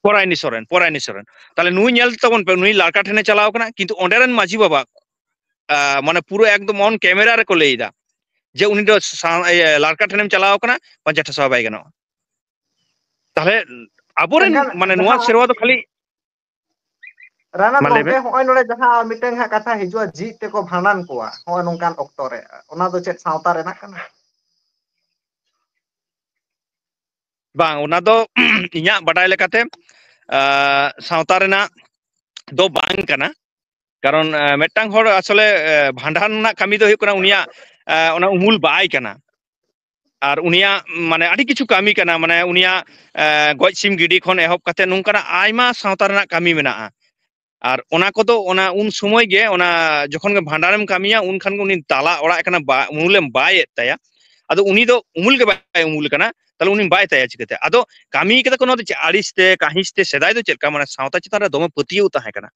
ᱯᱚᱨᱟᱭᱱᱤ ᱥᱚᱨᱮᱱ, ᱯᱚᱨᱟᱭᱱᱤ ᱥᱚᱨᱮᱱ᱾ ᱛᱟᱦᱞᱮ ᱱᱩᱭ ᱧᱮᱞ ᱛᱟᱵᱚᱱ ᱯᱮ, ᱱᱩᱭ ᱞᱟᱲᱠᱟ ᱴᱷᱮᱱᱮ ᱪᱟᱞᱟᱣ ᱠᱟᱱᱟ, ᱠᱤᱱᱛᱩ ᱚᱸᱰᱮ ᱨᱮᱱ ᱢᱟᱹᱡᱷᱤ ᱵᱟᱵᱟ, ᱟ, ᱢᱟᱱᱮ ᱯᱩᱨᱟᱹ ᱮᱠᱫᱚᱢ on camera ᱨᱮᱠᱚ ᱞᱟᱹᱭ ᱮᱫᱟ ᱡᱮ ᱩᱱᱤ ᱫᱚ ᱥᱟ-, ᱤᱭᱟᱹ, ᱞᱟᱲᱠᱟ ᱴᱷᱮᱱᱮᱢ ᱪᱟᱞᱟᱣ ᱠᱟᱱᱟ, ᱯᱟᱧᱪᱟ ᱴᱷᱟᱥᱟᱣ ᱵᱟᱭ ᱜᱟᱱᱚᱜᱼᱟ᱾ ᱛᱟᱦᱞᱮ ᱟᱵᱚᱨᱮᱱ, ᱮᱱᱠᱷᱟᱱ ᱢᱟᱱᱮ, ᱱᱚᱣᱟ ᱡᱟᱦᱟᱸ ᱥᱮᱨᱣᱟ ᱫᱚ ᱠᱷᱟᱹᱞᱤ ᱨᱟᱱᱟᱛ ᱢᱟ ᱞᱟᱹᱭ ᱢᱮ᱾ ᱜᱚᱝᱠᱮ, ᱦᱚᱸᱜᱼᱚᱭ ᱱᱚᱰᱮ ᱡᱟᱦᱟᱸ ᱢᱤᱫᱴᱟᱝ ᱦᱟᱸᱜ ᱠᱟᱛᱷᱟ ᱦᱤᱡᱩᱜᱼᱟ, ᱡᱤᱣᱤ ᱛᱮᱠᱚ ᱵᱷᱟᱸᱰᱟᱱ ᱠᱚᱣᱟ, ᱦᱚᱸᱜᱼᱚᱭ ᱱᱚᱝᱠᱟᱱ ᱚᱠᱛᱚ ᱨᱮ, ᱚᱱᱟ ᱫᱚ ᱪᱮᱫ ᱥᱟᱶᱛᱟ ᱨᱮᱱᱟᱜ ᱠᱟᱱᱟ? ᱵᱟᱝ, ᱚᱱᱟ ᱫᱚ ᱤᱧᱟᱹᱜ ᱵᱟᱰᱟᱭ ᱞᱮᱠᱟᱛᱮ, ᱟ, ᱥᱟᱶᱛᱟ ᱨᱮᱱᱟᱜ ᱫᱚ ᱵᱟᱝ ᱠᱟᱱᱟ᱾ ᱠᱟᱨᱚᱱ, ᱟ, ᱢᱤᱫᱴᱟᱝ ᱦᱚᱲ ᱟᱥᱚᱞᱮ, ᱟ, ᱵᱷᱟᱸᱰᱟᱱ ᱨᱮᱱᱟᱜ ᱠᱟᱹᱢᱤ ᱫᱚ ᱦᱩᱭᱩᱜ ᱠᱟᱱᱟ ᱩᱱᱤᱭᱟᱜ, ᱟ, ᱚᱱᱟ ᱩᱢᱩᱞ ᱵᱟᱭ ᱠᱟᱱᱟ᱾ ᱟᱨ ᱩᱱᱤᱭᱟᱜ, ᱢᱟᱱᱮ, ᱟᱹᱰᱤ ᱠᱤᱪᱷᱩ ᱠᱟᱹᱢᱤ ᱠᱟᱱᱟ, ᱢᱟᱱᱮ, ᱩᱱᱤᱭᱟᱜ, ᱟ, ᱜᱚᱡ ᱥᱤᱢ ᱜᱤᱰᱤ ᱠᱷᱚᱱ ᱮᱦᱚᱵ ᱠᱟᱛᱮ ᱱᱚᱝᱠᱟᱱᱟᱜ ᱟᱭᱢᱟ ᱥᱟᱶᱛᱟ ᱨᱮᱱᱟᱜ ᱠᱟᱹᱢᱤ ᱢᱮᱱᱟᱜᱼᱟ᱾ ᱟᱨ ᱚᱱᱟ ᱠᱚᱫᱚ ᱚᱱᱟ ᱩᱱ ᱥᱚᱢᱚᱭ ᱜᱮ, ᱚᱱᱟ ᱡᱚᱠᱷᱚᱱ ᱜᱮ ᱵᱷᱟᱸᱰᱟᱱᱮᱢ ᱠᱟᱹᱢᱤᱭᱟ, ᱩᱱ ᱠᱷᱟᱱ ᱜᱮ ᱩᱱᱤ ᱛᱟᱞᱟ ᱚᱲᱟᱜ ᱠᱟᱱᱟ, ᱵᱟ-, ᱩᱢᱩᱞᱮᱢ ᱵᱟᱭ ᱮᱫ ᱛᱟᱭᱟ᱾ ᱟᱫᱚ ᱩᱱᱤ ᱫᱚ ᱩᱢᱩᱞ ᱜᱮ ᱵᱟᱭ ᱩᱢᱩᱞ ᱠᱟᱱᱟ, ᱛᱟᱦᱞᱮ ᱩᱱᱤ ᱵᱟᱭ ᱛᱟᱭᱟ ᱪᱤᱠᱟᱹᱛᱮ? ᱟᱫᱚ ᱠᱟᱹᱢᱤ ᱠᱟᱫᱟ ᱠᱚ ᱱᱚᱣᱟ ᱫᱚ ᱪᱮᱫ ᱟᱹᱲᱤᱥ ᱛᱮ, ᱠᱟᱹᱦᱤᱥ ᱛᱮ? ᱥᱮᱫᱟᱭ ᱫᱚ ᱪᱮᱫ ᱞᱮᱠᱟ, ᱢᱟᱱᱮ, ᱥᱟᱶᱛᱟ ᱪᱮᱛᱟᱱ ᱨᱮ ᱫᱚᱢᱮ ᱯᱟᱹᱛᱭᱟᱹᱣ ᱛᱟᱦᱮᱸ ᱠᱟᱱᱟ᱾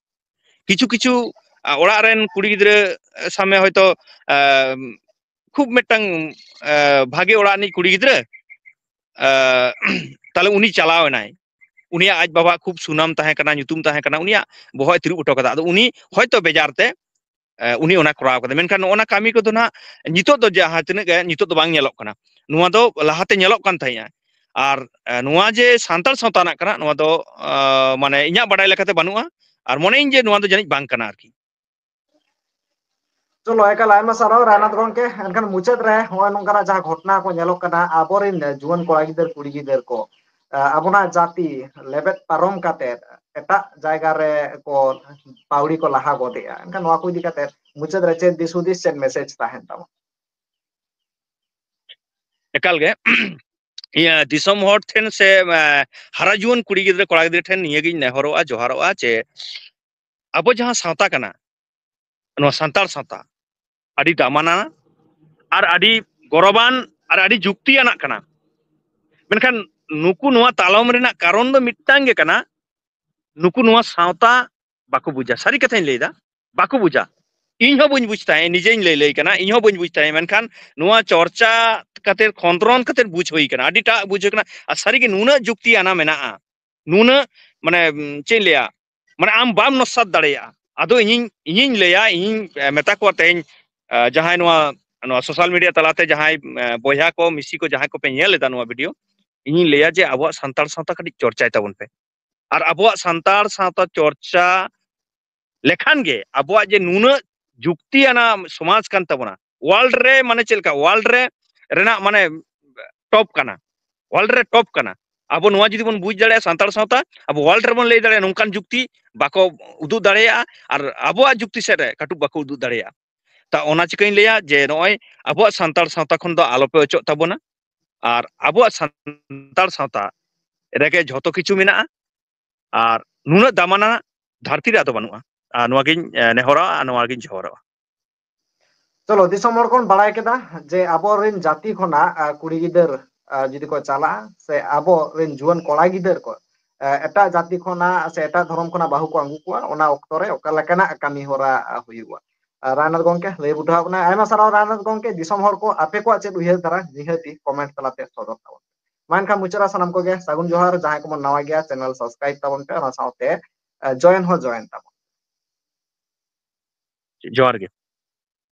ᱠᱤᱪᱷᱩ ᱠᱤᱪᱷᱩ, ᱟ, ᱚᱲᱟᱜ ᱨᱮᱱ ᱠᱩᱲᱤ ᱜᱤᱫᱽᱨᱟᱹ, ᱟ, ᱥᱟᱵ ᱢᱮ, ᱦᱚᱭᱛᱳ, ᱟ, ᱠᱷᱩᱵ ᱢᱤᱫᱴᱟᱝ, ᱟ, ᱵᱷᱟᱜᱮ ᱚᱲᱟᱜ ᱨᱤᱱᱤᱡ ᱠᱩᱲᱤ ᱜᱤᱫᱽᱨᱟᱹ, ᱟ, ᱛᱟᱦᱞᱮ ᱩᱱᱤ ᱪᱟᱞᱟᱣ ᱮᱱᱟᱭ, ᱩᱱᱤᱭᱟᱜ ᱟᱡ ᱵᱟᱵᱟᱣᱟᱜ ᱠᱷᱩᱵ ᱥᱩᱱᱟᱢ ᱛᱟᱦᱮᱸ ᱠᱟᱱᱟ, ᱧᱩᱛᱩᱢ ᱛᱟᱦᱮᱸ ᱠᱟᱱᱟ, ᱩᱱᱤᱭᱟᱜ ᱵᱚᱦᱚᱜ ᱮ ᱛᱤᱨᱩᱵ ᱦᱚᱴᱚ ᱠᱟᱫᱟ᱾ ᱟᱫᱚ ᱩᱱᱤ ᱦᱚᱭᱛᱳ ᱵᱮᱡᱟᱨ ᱛᱮ, ᱮ, ᱩᱱᱤ ᱚᱱᱟ ᱠᱚᱨᱟᱣ ᱠᱟᱫᱟ᱾ ᱢᱮᱱᱠᱷᱟᱱ ᱱᱚᱜᱼᱚ ᱱᱟ ᱠᱟᱹᱢᱤ ᱠᱚᱫᱚ ᱱᱟᱦᱟᱜ ᱱᱤᱛᱚᱜ ᱫᱚ ᱡᱟᱦᱟᱸ ᱛᱤᱱᱟᱹᱜ ᱜᱮ ᱱᱤᱛᱚᱜ ᱫᱚ ᱵᱟᱝ ᱧᱮᱞᱚᱜ ᱠᱟᱱᱟ᱾ ᱱᱚᱣᱟ ᱫᱚ ᱞᱟᱦᱟᱛᱮ ᱧᱮᱞᱚᱜ ᱠᱟᱱ ᱛᱟᱦᱮᱸᱜᱼᱟ᱾ ᱟᱨ, ᱮ, ᱱᱚᱣᱟ ᱡᱮ ᱥᱟᱱᱛᱟᱲ ᱥᱟᱶᱛᱟ ᱨᱮᱱᱟᱜ ᱠᱟᱱᱟ, ᱱᱚᱣᱟ ᱫᱚ, ᱟ, ᱢᱟᱱᱮ, ᱤᱧᱟᱹᱜ ᱵᱟᱰᱟᱭ ᱞᱮᱠᱟᱛᱮ ᱵᱟᱹᱱᱩᱜᱼᱟ᱾ ᱟᱨ ᱢᱚᱱᱮᱭᱟᱹᱧ ᱡᱮ ᱱᱚᱣᱟ ᱫᱚ ᱡᱟᱹᱱᱤᱡ ᱵᱟᱝ ᱠᱟᱱᱟ ᱟᱨᱠᱤ᱾ ᱪᱚᱞᱚ, ᱮᱠᱟᱞ ᱟᱭᱢᱟ ᱥᱟᱨᱦᱟᱣ ᱨᱟᱭᱱᱟᱛᱷ ᱜᱚᱝᱠᱮ᱾ ᱮᱱᱠᱷᱟᱱ ᱢᱩᱪᱟᱹᱫ ᱨᱮ ᱦᱚᱸᱜᱼᱚᱭ ᱱᱚᱝᱠᱟᱱᱟᱜ ᱡᱟᱦᱟᱸ ᱜᱷᱚᱴᱚᱱᱟ ᱠᱚ ᱧᱮᱞᱚᱜ ᱠᱟᱱᱟ, ᱟᱵᱚᱨᱮᱱ ᱡᱩᱣᱟᱹᱱ ᱠᱚᱲᱟ ᱜᱤᱫᱟᱹᱨ ᱠᱩᱲᱤ ᱜᱤᱫᱟᱹᱨ ᱠᱚ, ᱟ, ᱟᱵᱚᱱᱟᱜ ᱡᱟᱹᱛᱤ ᱞᱮᱵᱮᱫ ᱯᱟᱨᱚᱢ ᱠᱟᱛᱮ ᱮᱴᱟᱜ ᱡᱟᱭᱜᱟ ᱨᱮ ᱠᱚ ᱯᱟᱹᱣᱲᱤ ᱠᱚ ᱞᱟᱦᱟ ᱜᱚᱫᱮᱜᱼᱟ᱾ ᱮᱱᱠᱷᱟᱱ ᱱᱚᱣᱟ ᱠᱚ ᱤᱫᱤ ᱠᱟᱛᱮ ᱢᱩᱪᱟᱹᱫ ᱨᱮ ᱪᱮᱫ ᱫᱤᱥ ᱦᱩᱫᱤᱥ, ᱪᱮᱫ message ᱛᱟᱦᱮᱱ ᱛᱟᱵᱚᱱᱟ? ᱮᱠᱟᱞ ᱜᱮ᱾ ᱤᱭᱟᱹ, ᱫᱤᱥᱚᱢ ᱦᱚᱲ ᱴᱷᱮᱱ ᱥᱮ, ᱮ, ᱦᱟᱨᱟ ᱡᱩᱣᱟᱹᱱ ᱠᱩᱲᱤ ᱜᱤᱫᱽᱨᱟᱹ ᱠᱚᱲᱟ ᱜᱤᱫᱽᱨᱟᱹ ᱴᱷᱮᱱ ᱱᱤᱭᱟᱹᱜᱤᱧ ᱱᱮᱦᱚᱨᱚᱜᱼᱟ, ᱡᱚᱦᱟᱨᱚᱜᱼᱟ ᱡᱮ ᱟᱵᱚ ᱡᱟᱦᱟᱸ ᱥᱟᱶᱛᱟ ᱠᱟᱱᱟ, ᱱᱚᱣᱟ ᱥᱟᱱᱛᱟᱲ ᱥᱟᱶᱛᱟ ᱟᱹᱰᱤ ᱫᱟᱢᱟᱱᱟ ᱟᱨ ᱟᱹᱰᱤ ᱜᱚᱨᱚᱵᱟᱱ ᱟᱨ ᱟᱹᱰᱤ ᱡᱩᱠᱛᱤᱭᱟᱱᱟᱜ ᱠᱟᱱᱟ᱾ ᱢᱮᱱᱠᱷᱟᱱ ᱱᱩᱠᱩ ᱱᱚᱣᱟ ᱛᱟᱞᱚᱢ ᱨᱮᱱᱟᱜ ᱠᱟᱨᱚᱱ ᱫᱚ ᱢᱤᱫᱴᱟᱝ ᱜᱮ ᱠᱟᱱᱟ, ᱱᱩᱠᱩ ᱱᱚᱣᱟ ᱥᱟᱶᱛᱟ ᱵᱟᱠᱚ ᱵᱩᱡᱟ᱾ ᱥᱟᱹᱨᱤ ᱠᱟᱛᱷᱟᱧ ᱞᱟᱹᱭᱫᱟ, ᱵᱟᱠᱚ ᱵᱩᱡᱟ᱾ ᱤᱧ ᱦᱚᱸ ᱵᱟᱹᱧ ᱵᱩᱡᱽ ᱛᱟᱦᱮᱸᱫ, ᱱᱤᱡᱮᱧ ᱞᱟᱹᱭ ᱞᱟᱹᱭ ᱠᱟᱱᱟ, ᱤᱧ ᱦᱚᱸ ᱵᱟᱹᱧ ᱵᱩᱡᱽ ᱛᱟᱦᱮᱸᱫ᱾ ᱢᱮᱱᱠᱷᱟᱱ ᱱᱚᱣᱟ ᱪᱚᱨᱪᱟ ᱠᱟᱛᱮ, ᱠᱷᱚᱸᱫᱽᱨᱚᱱ ᱠᱟᱛᱮ ᱵᱩᱡᱽ ᱦᱩᱭ ᱠᱟᱱᱟ, ᱟᱹᱰᱤᱴᱟᱜ ᱵᱩᱡᱽ ᱦᱩᱭ ᱠᱟᱱᱟ᱾ ᱟᱨ ᱥᱟᱹᱨᱤᱜᱮ ᱱᱩᱱᱟᱹᱜ ᱡᱩᱠᱛᱤ ᱟᱱᱟ ᱢᱮᱱᱟᱜᱼᱟ, ᱱᱩᱱᱟᱹᱜ, ᱢᱟᱱᱮ, ᱩᱢ, ᱪᱮᱫ ᱤᱧ ᱞᱟᱹᱭᱟ, ᱢᱟᱱᱮ, ᱟᱢ ᱵᱟᱢ ᱱᱚᱥᱟᱫ ᱫᱟᱲᱮᱭᱟᱜᱼᱟ᱾ ᱟᱫᱚ ᱤᱧᱤᱧ, ᱤᱧᱤᱧ ᱞᱟᱹᱭᱟ, ᱤᱧᱤᱧ, ᱮ, ᱢᱮᱛᱟ ᱠᱚᱣᱟ ᱛᱮᱦᱮᱧ, ᱮ, ᱡᱟᱦᱟᱸᱭ ᱱᱚᱣᱟ, ᱱᱚᱣᱟ social media ᱛᱟᱞᱟᱛᱮ ᱡᱟᱦᱟᱸᱭ, ᱮ, ᱵᱚᱭᱦᱟ ᱠᱚ, ᱢᱤᱥᱤ ᱠᱚ, ᱡᱟᱦᱟᱸᱭ ᱠᱚᱯᱮ ᱧᱮᱞ ᱮᱫᱟ ᱱᱚᱣᱟ video, ᱤᱧᱤᱧ ᱞᱟᱹᱭᱟ ᱡᱮ ᱟᱵᱚᱣᱟᱜ ᱥᱟᱱᱛᱟᱲ ᱥᱟᱶᱛᱟ ᱠᱟᱹᱴᱤᱡ ᱪᱚᱨᱪᱟᱭ ᱛᱟᱵᱚᱱ ᱯᱮ᱾ ᱟᱨ ᱟᱵᱚᱣᱟᱜ ᱥᱟᱱᱛᱟᱲ ᱥᱟᱶᱛᱟ ᱪᱚᱨᱪᱟ ᱞᱮᱠᱷᱟᱱ ᱜᱮ ᱟᱵᱚᱣᱟᱜ ᱡᱮ ᱱᱩᱱᱟᱹᱜ ᱡᱩᱠᱛᱤ ᱟᱱᱟ ᱥᱚᱢᱟᱡᱽ ᱠᱟᱱ ᱛᱟᱵᱚᱱᱟ, world ᱨᱮ, ᱢᱟᱱᱮ, ᱪᱮᱫ ᱞᱮᱠᱟ, world ᱨᱮ ᱨᱮᱱᱟᱜ, ᱢᱟᱱᱮ, top ᱠᱟᱱᱟ, world ᱨᱮ top ᱠᱟᱱᱟ᱾ ᱟᱵᱚ ᱱᱚᱣᱟ ᱡᱩᱫᱤ ᱵᱚᱱ ᱵᱩᱡᱽ ᱫᱟᱲᱮᱭᱟᱜᱼᱟ, ᱥᱟᱱᱛᱟᱲ ᱥᱟᱶᱛᱟ, ᱟᱵᱚ world ᱨᱮᱵᱚᱱ ᱞᱟᱹᱭ ᱫᱟᱲᱮᱭᱟᱜᱼᱟ, ᱱᱚᱝᱠᱟᱱ ᱡᱩᱠᱛᱤ ᱵᱟᱠᱚ ᱩᱫᱩᱜ ᱫᱟᱲᱮᱭᱟᱜᱼᱟ, ᱟᱨ ᱟᱵᱚᱣᱟᱜ ᱡᱩᱠᱛᱤ ᱥᱮᱫ ᱨᱮ ᱠᱟᱹᱴᱩᱵ ᱵᱟᱠᱚ ᱩᱫᱩᱜ ᱫᱟᱲᱮᱭᱟᱜᱼᱟ᱾ ᱛᱟ ᱚᱱᱟ ᱪᱤᱠᱟᱹᱧ ᱞᱟᱹᱭᱟ ᱡᱮ ᱱᱚᱜᱼᱚᱭ ᱟᱵᱚᱣᱟᱜ ᱥᱟᱱᱛᱟᱲ ᱥᱟᱶᱛᱟ ᱠᱷᱚᱱ ᱫᱚ ᱟᱞᱚᱯᱮ ᱚᱪᱚᱜ ᱛᱟᱵᱚᱱᱟ, ᱟᱨ ᱟᱵᱚᱣᱟᱜ ᱥᱟᱱᱛᱟᱲ ᱥᱟᱶᱛᱟ ᱨᱮᱜᱮ ᱡᱷᱚᱛᱚ ᱠᱤᱪᱷᱩ ᱢᱮᱱᱟᱜᱼᱟ, ᱟᱨ ᱱᱩᱱᱟᱹᱜ ᱫᱟᱢᱟᱱᱟ ᱫᱷᱟᱹᱨᱛᱤ ᱨᱮ ᱟᱫᱚ ᱵᱟᱹᱱᱩᱜᱼᱟ᱾ ᱟᱨ ᱱᱚᱣᱟᱜᱤᱧ, ᱮ, ᱱᱮᱦᱚᱨᱟ, ᱟᱨ ᱱᱚᱣᱟᱜᱤᱧ ᱡᱚᱦᱚᱨᱟᱜᱼᱟ᱾ ᱪᱚᱞᱚ, ᱫᱤᱥᱚᱢ ᱦᱚᱲ ᱠᱚᱵᱚᱱ ᱵᱟᱲᱟᱭ ᱠᱮᱫᱟ ᱡᱮ ᱟᱵᱚᱨᱮᱱ ᱡᱟᱹᱛᱤ ᱠᱷᱚᱱᱟᱜ, ᱟ, ᱠᱩᱲᱤ ᱜᱤᱫᱟᱹᱨ, ᱟ, ᱡᱩᱫᱤ ᱠᱚ ᱪᱟᱞᱟᱜᱼᱟ, ᱥᱮ ᱟᱵᱚᱨᱮᱱ ᱡᱩᱣᱟᱹᱱ ᱠᱚᱲᱟ ᱜᱤᱫᱟᱹᱨ ᱠᱚ, ᱟ, ᱮᱴᱟᱜ ᱡᱟᱹᱛᱤ ᱠᱷᱚᱱᱟᱜ ᱥᱮ ᱮᱴᱟᱜ ᱫᱷᱚᱨᱚᱢ ᱠᱷᱚᱱᱟᱜ ᱵᱟᱹᱦᱩ ᱠᱚ ᱟᱹᱜᱩ ᱠᱚᱣᱟ, ᱚᱱᱟ ᱚᱠᱛᱚ ᱨᱮ ᱚᱠᱟ ᱞᱮᱠᱟᱱᱟᱜ ᱠᱟᱹᱢᱤ ᱦᱚᱨᱟ, ᱟ, ᱦᱩᱭᱩᱜᱼᱟ? ᱟ, ᱨᱟᱭᱱᱟᱛᱷ ᱜᱚᱝᱠᱮ, ᱞᱟᱹᱭ ᱵᱩᱴᱟᱹᱣᱟᱜ ᱵᱚᱱᱟ᱾ ᱟᱭᱢᱟ ᱥᱟᱨᱦᱟᱣ ᱨᱟᱭᱱᱟᱛᱷ ᱜᱚᱝᱠᱮ᱾ ᱫᱤᱥᱚᱢ ᱦᱚᱲ ᱠᱚ ᱟᱯᱮ ᱠᱚᱣᱟᱜ ᱪᱮᱫ ᱩᱭᱦᱟᱹᱨ ᱫᱷᱟᱨᱟ, ᱱᱤᱦᱟᱹᱛᱤ comment ᱛᱟᱞᱟᱛᱮ ᱥᱚᱫᱚᱨ ᱛᱟᱵᱚᱱ ᱯᱮ᱾ ᱢᱟ ᱮᱱᱠᱷᱟᱱ ᱢᱩᱪᱟᱹᱫ ᱨᱮ ᱥᱟᱱᱟᱢ ᱠᱚᱜᱮ ᱥᱟᱹᱜᱩᱱ ᱡᱚᱦᱟᱨ᱾ ᱡᱟᱦᱟᱸᱭ ᱠᱚᱵᱚᱱ ᱱᱟᱣᱟ ᱜᱮᱭᱟ, channel subscribe ᱛᱟᱵᱚᱱ ᱯᱮ, ᱚᱱᱟ ᱥᱟᱶᱛᱮ, ᱟ, join ᱦᱚᱸ join ᱛᱟᱵᱚᱱ᱾ ᱡᱚᱦᱟᱨ ᱜᱮ᱾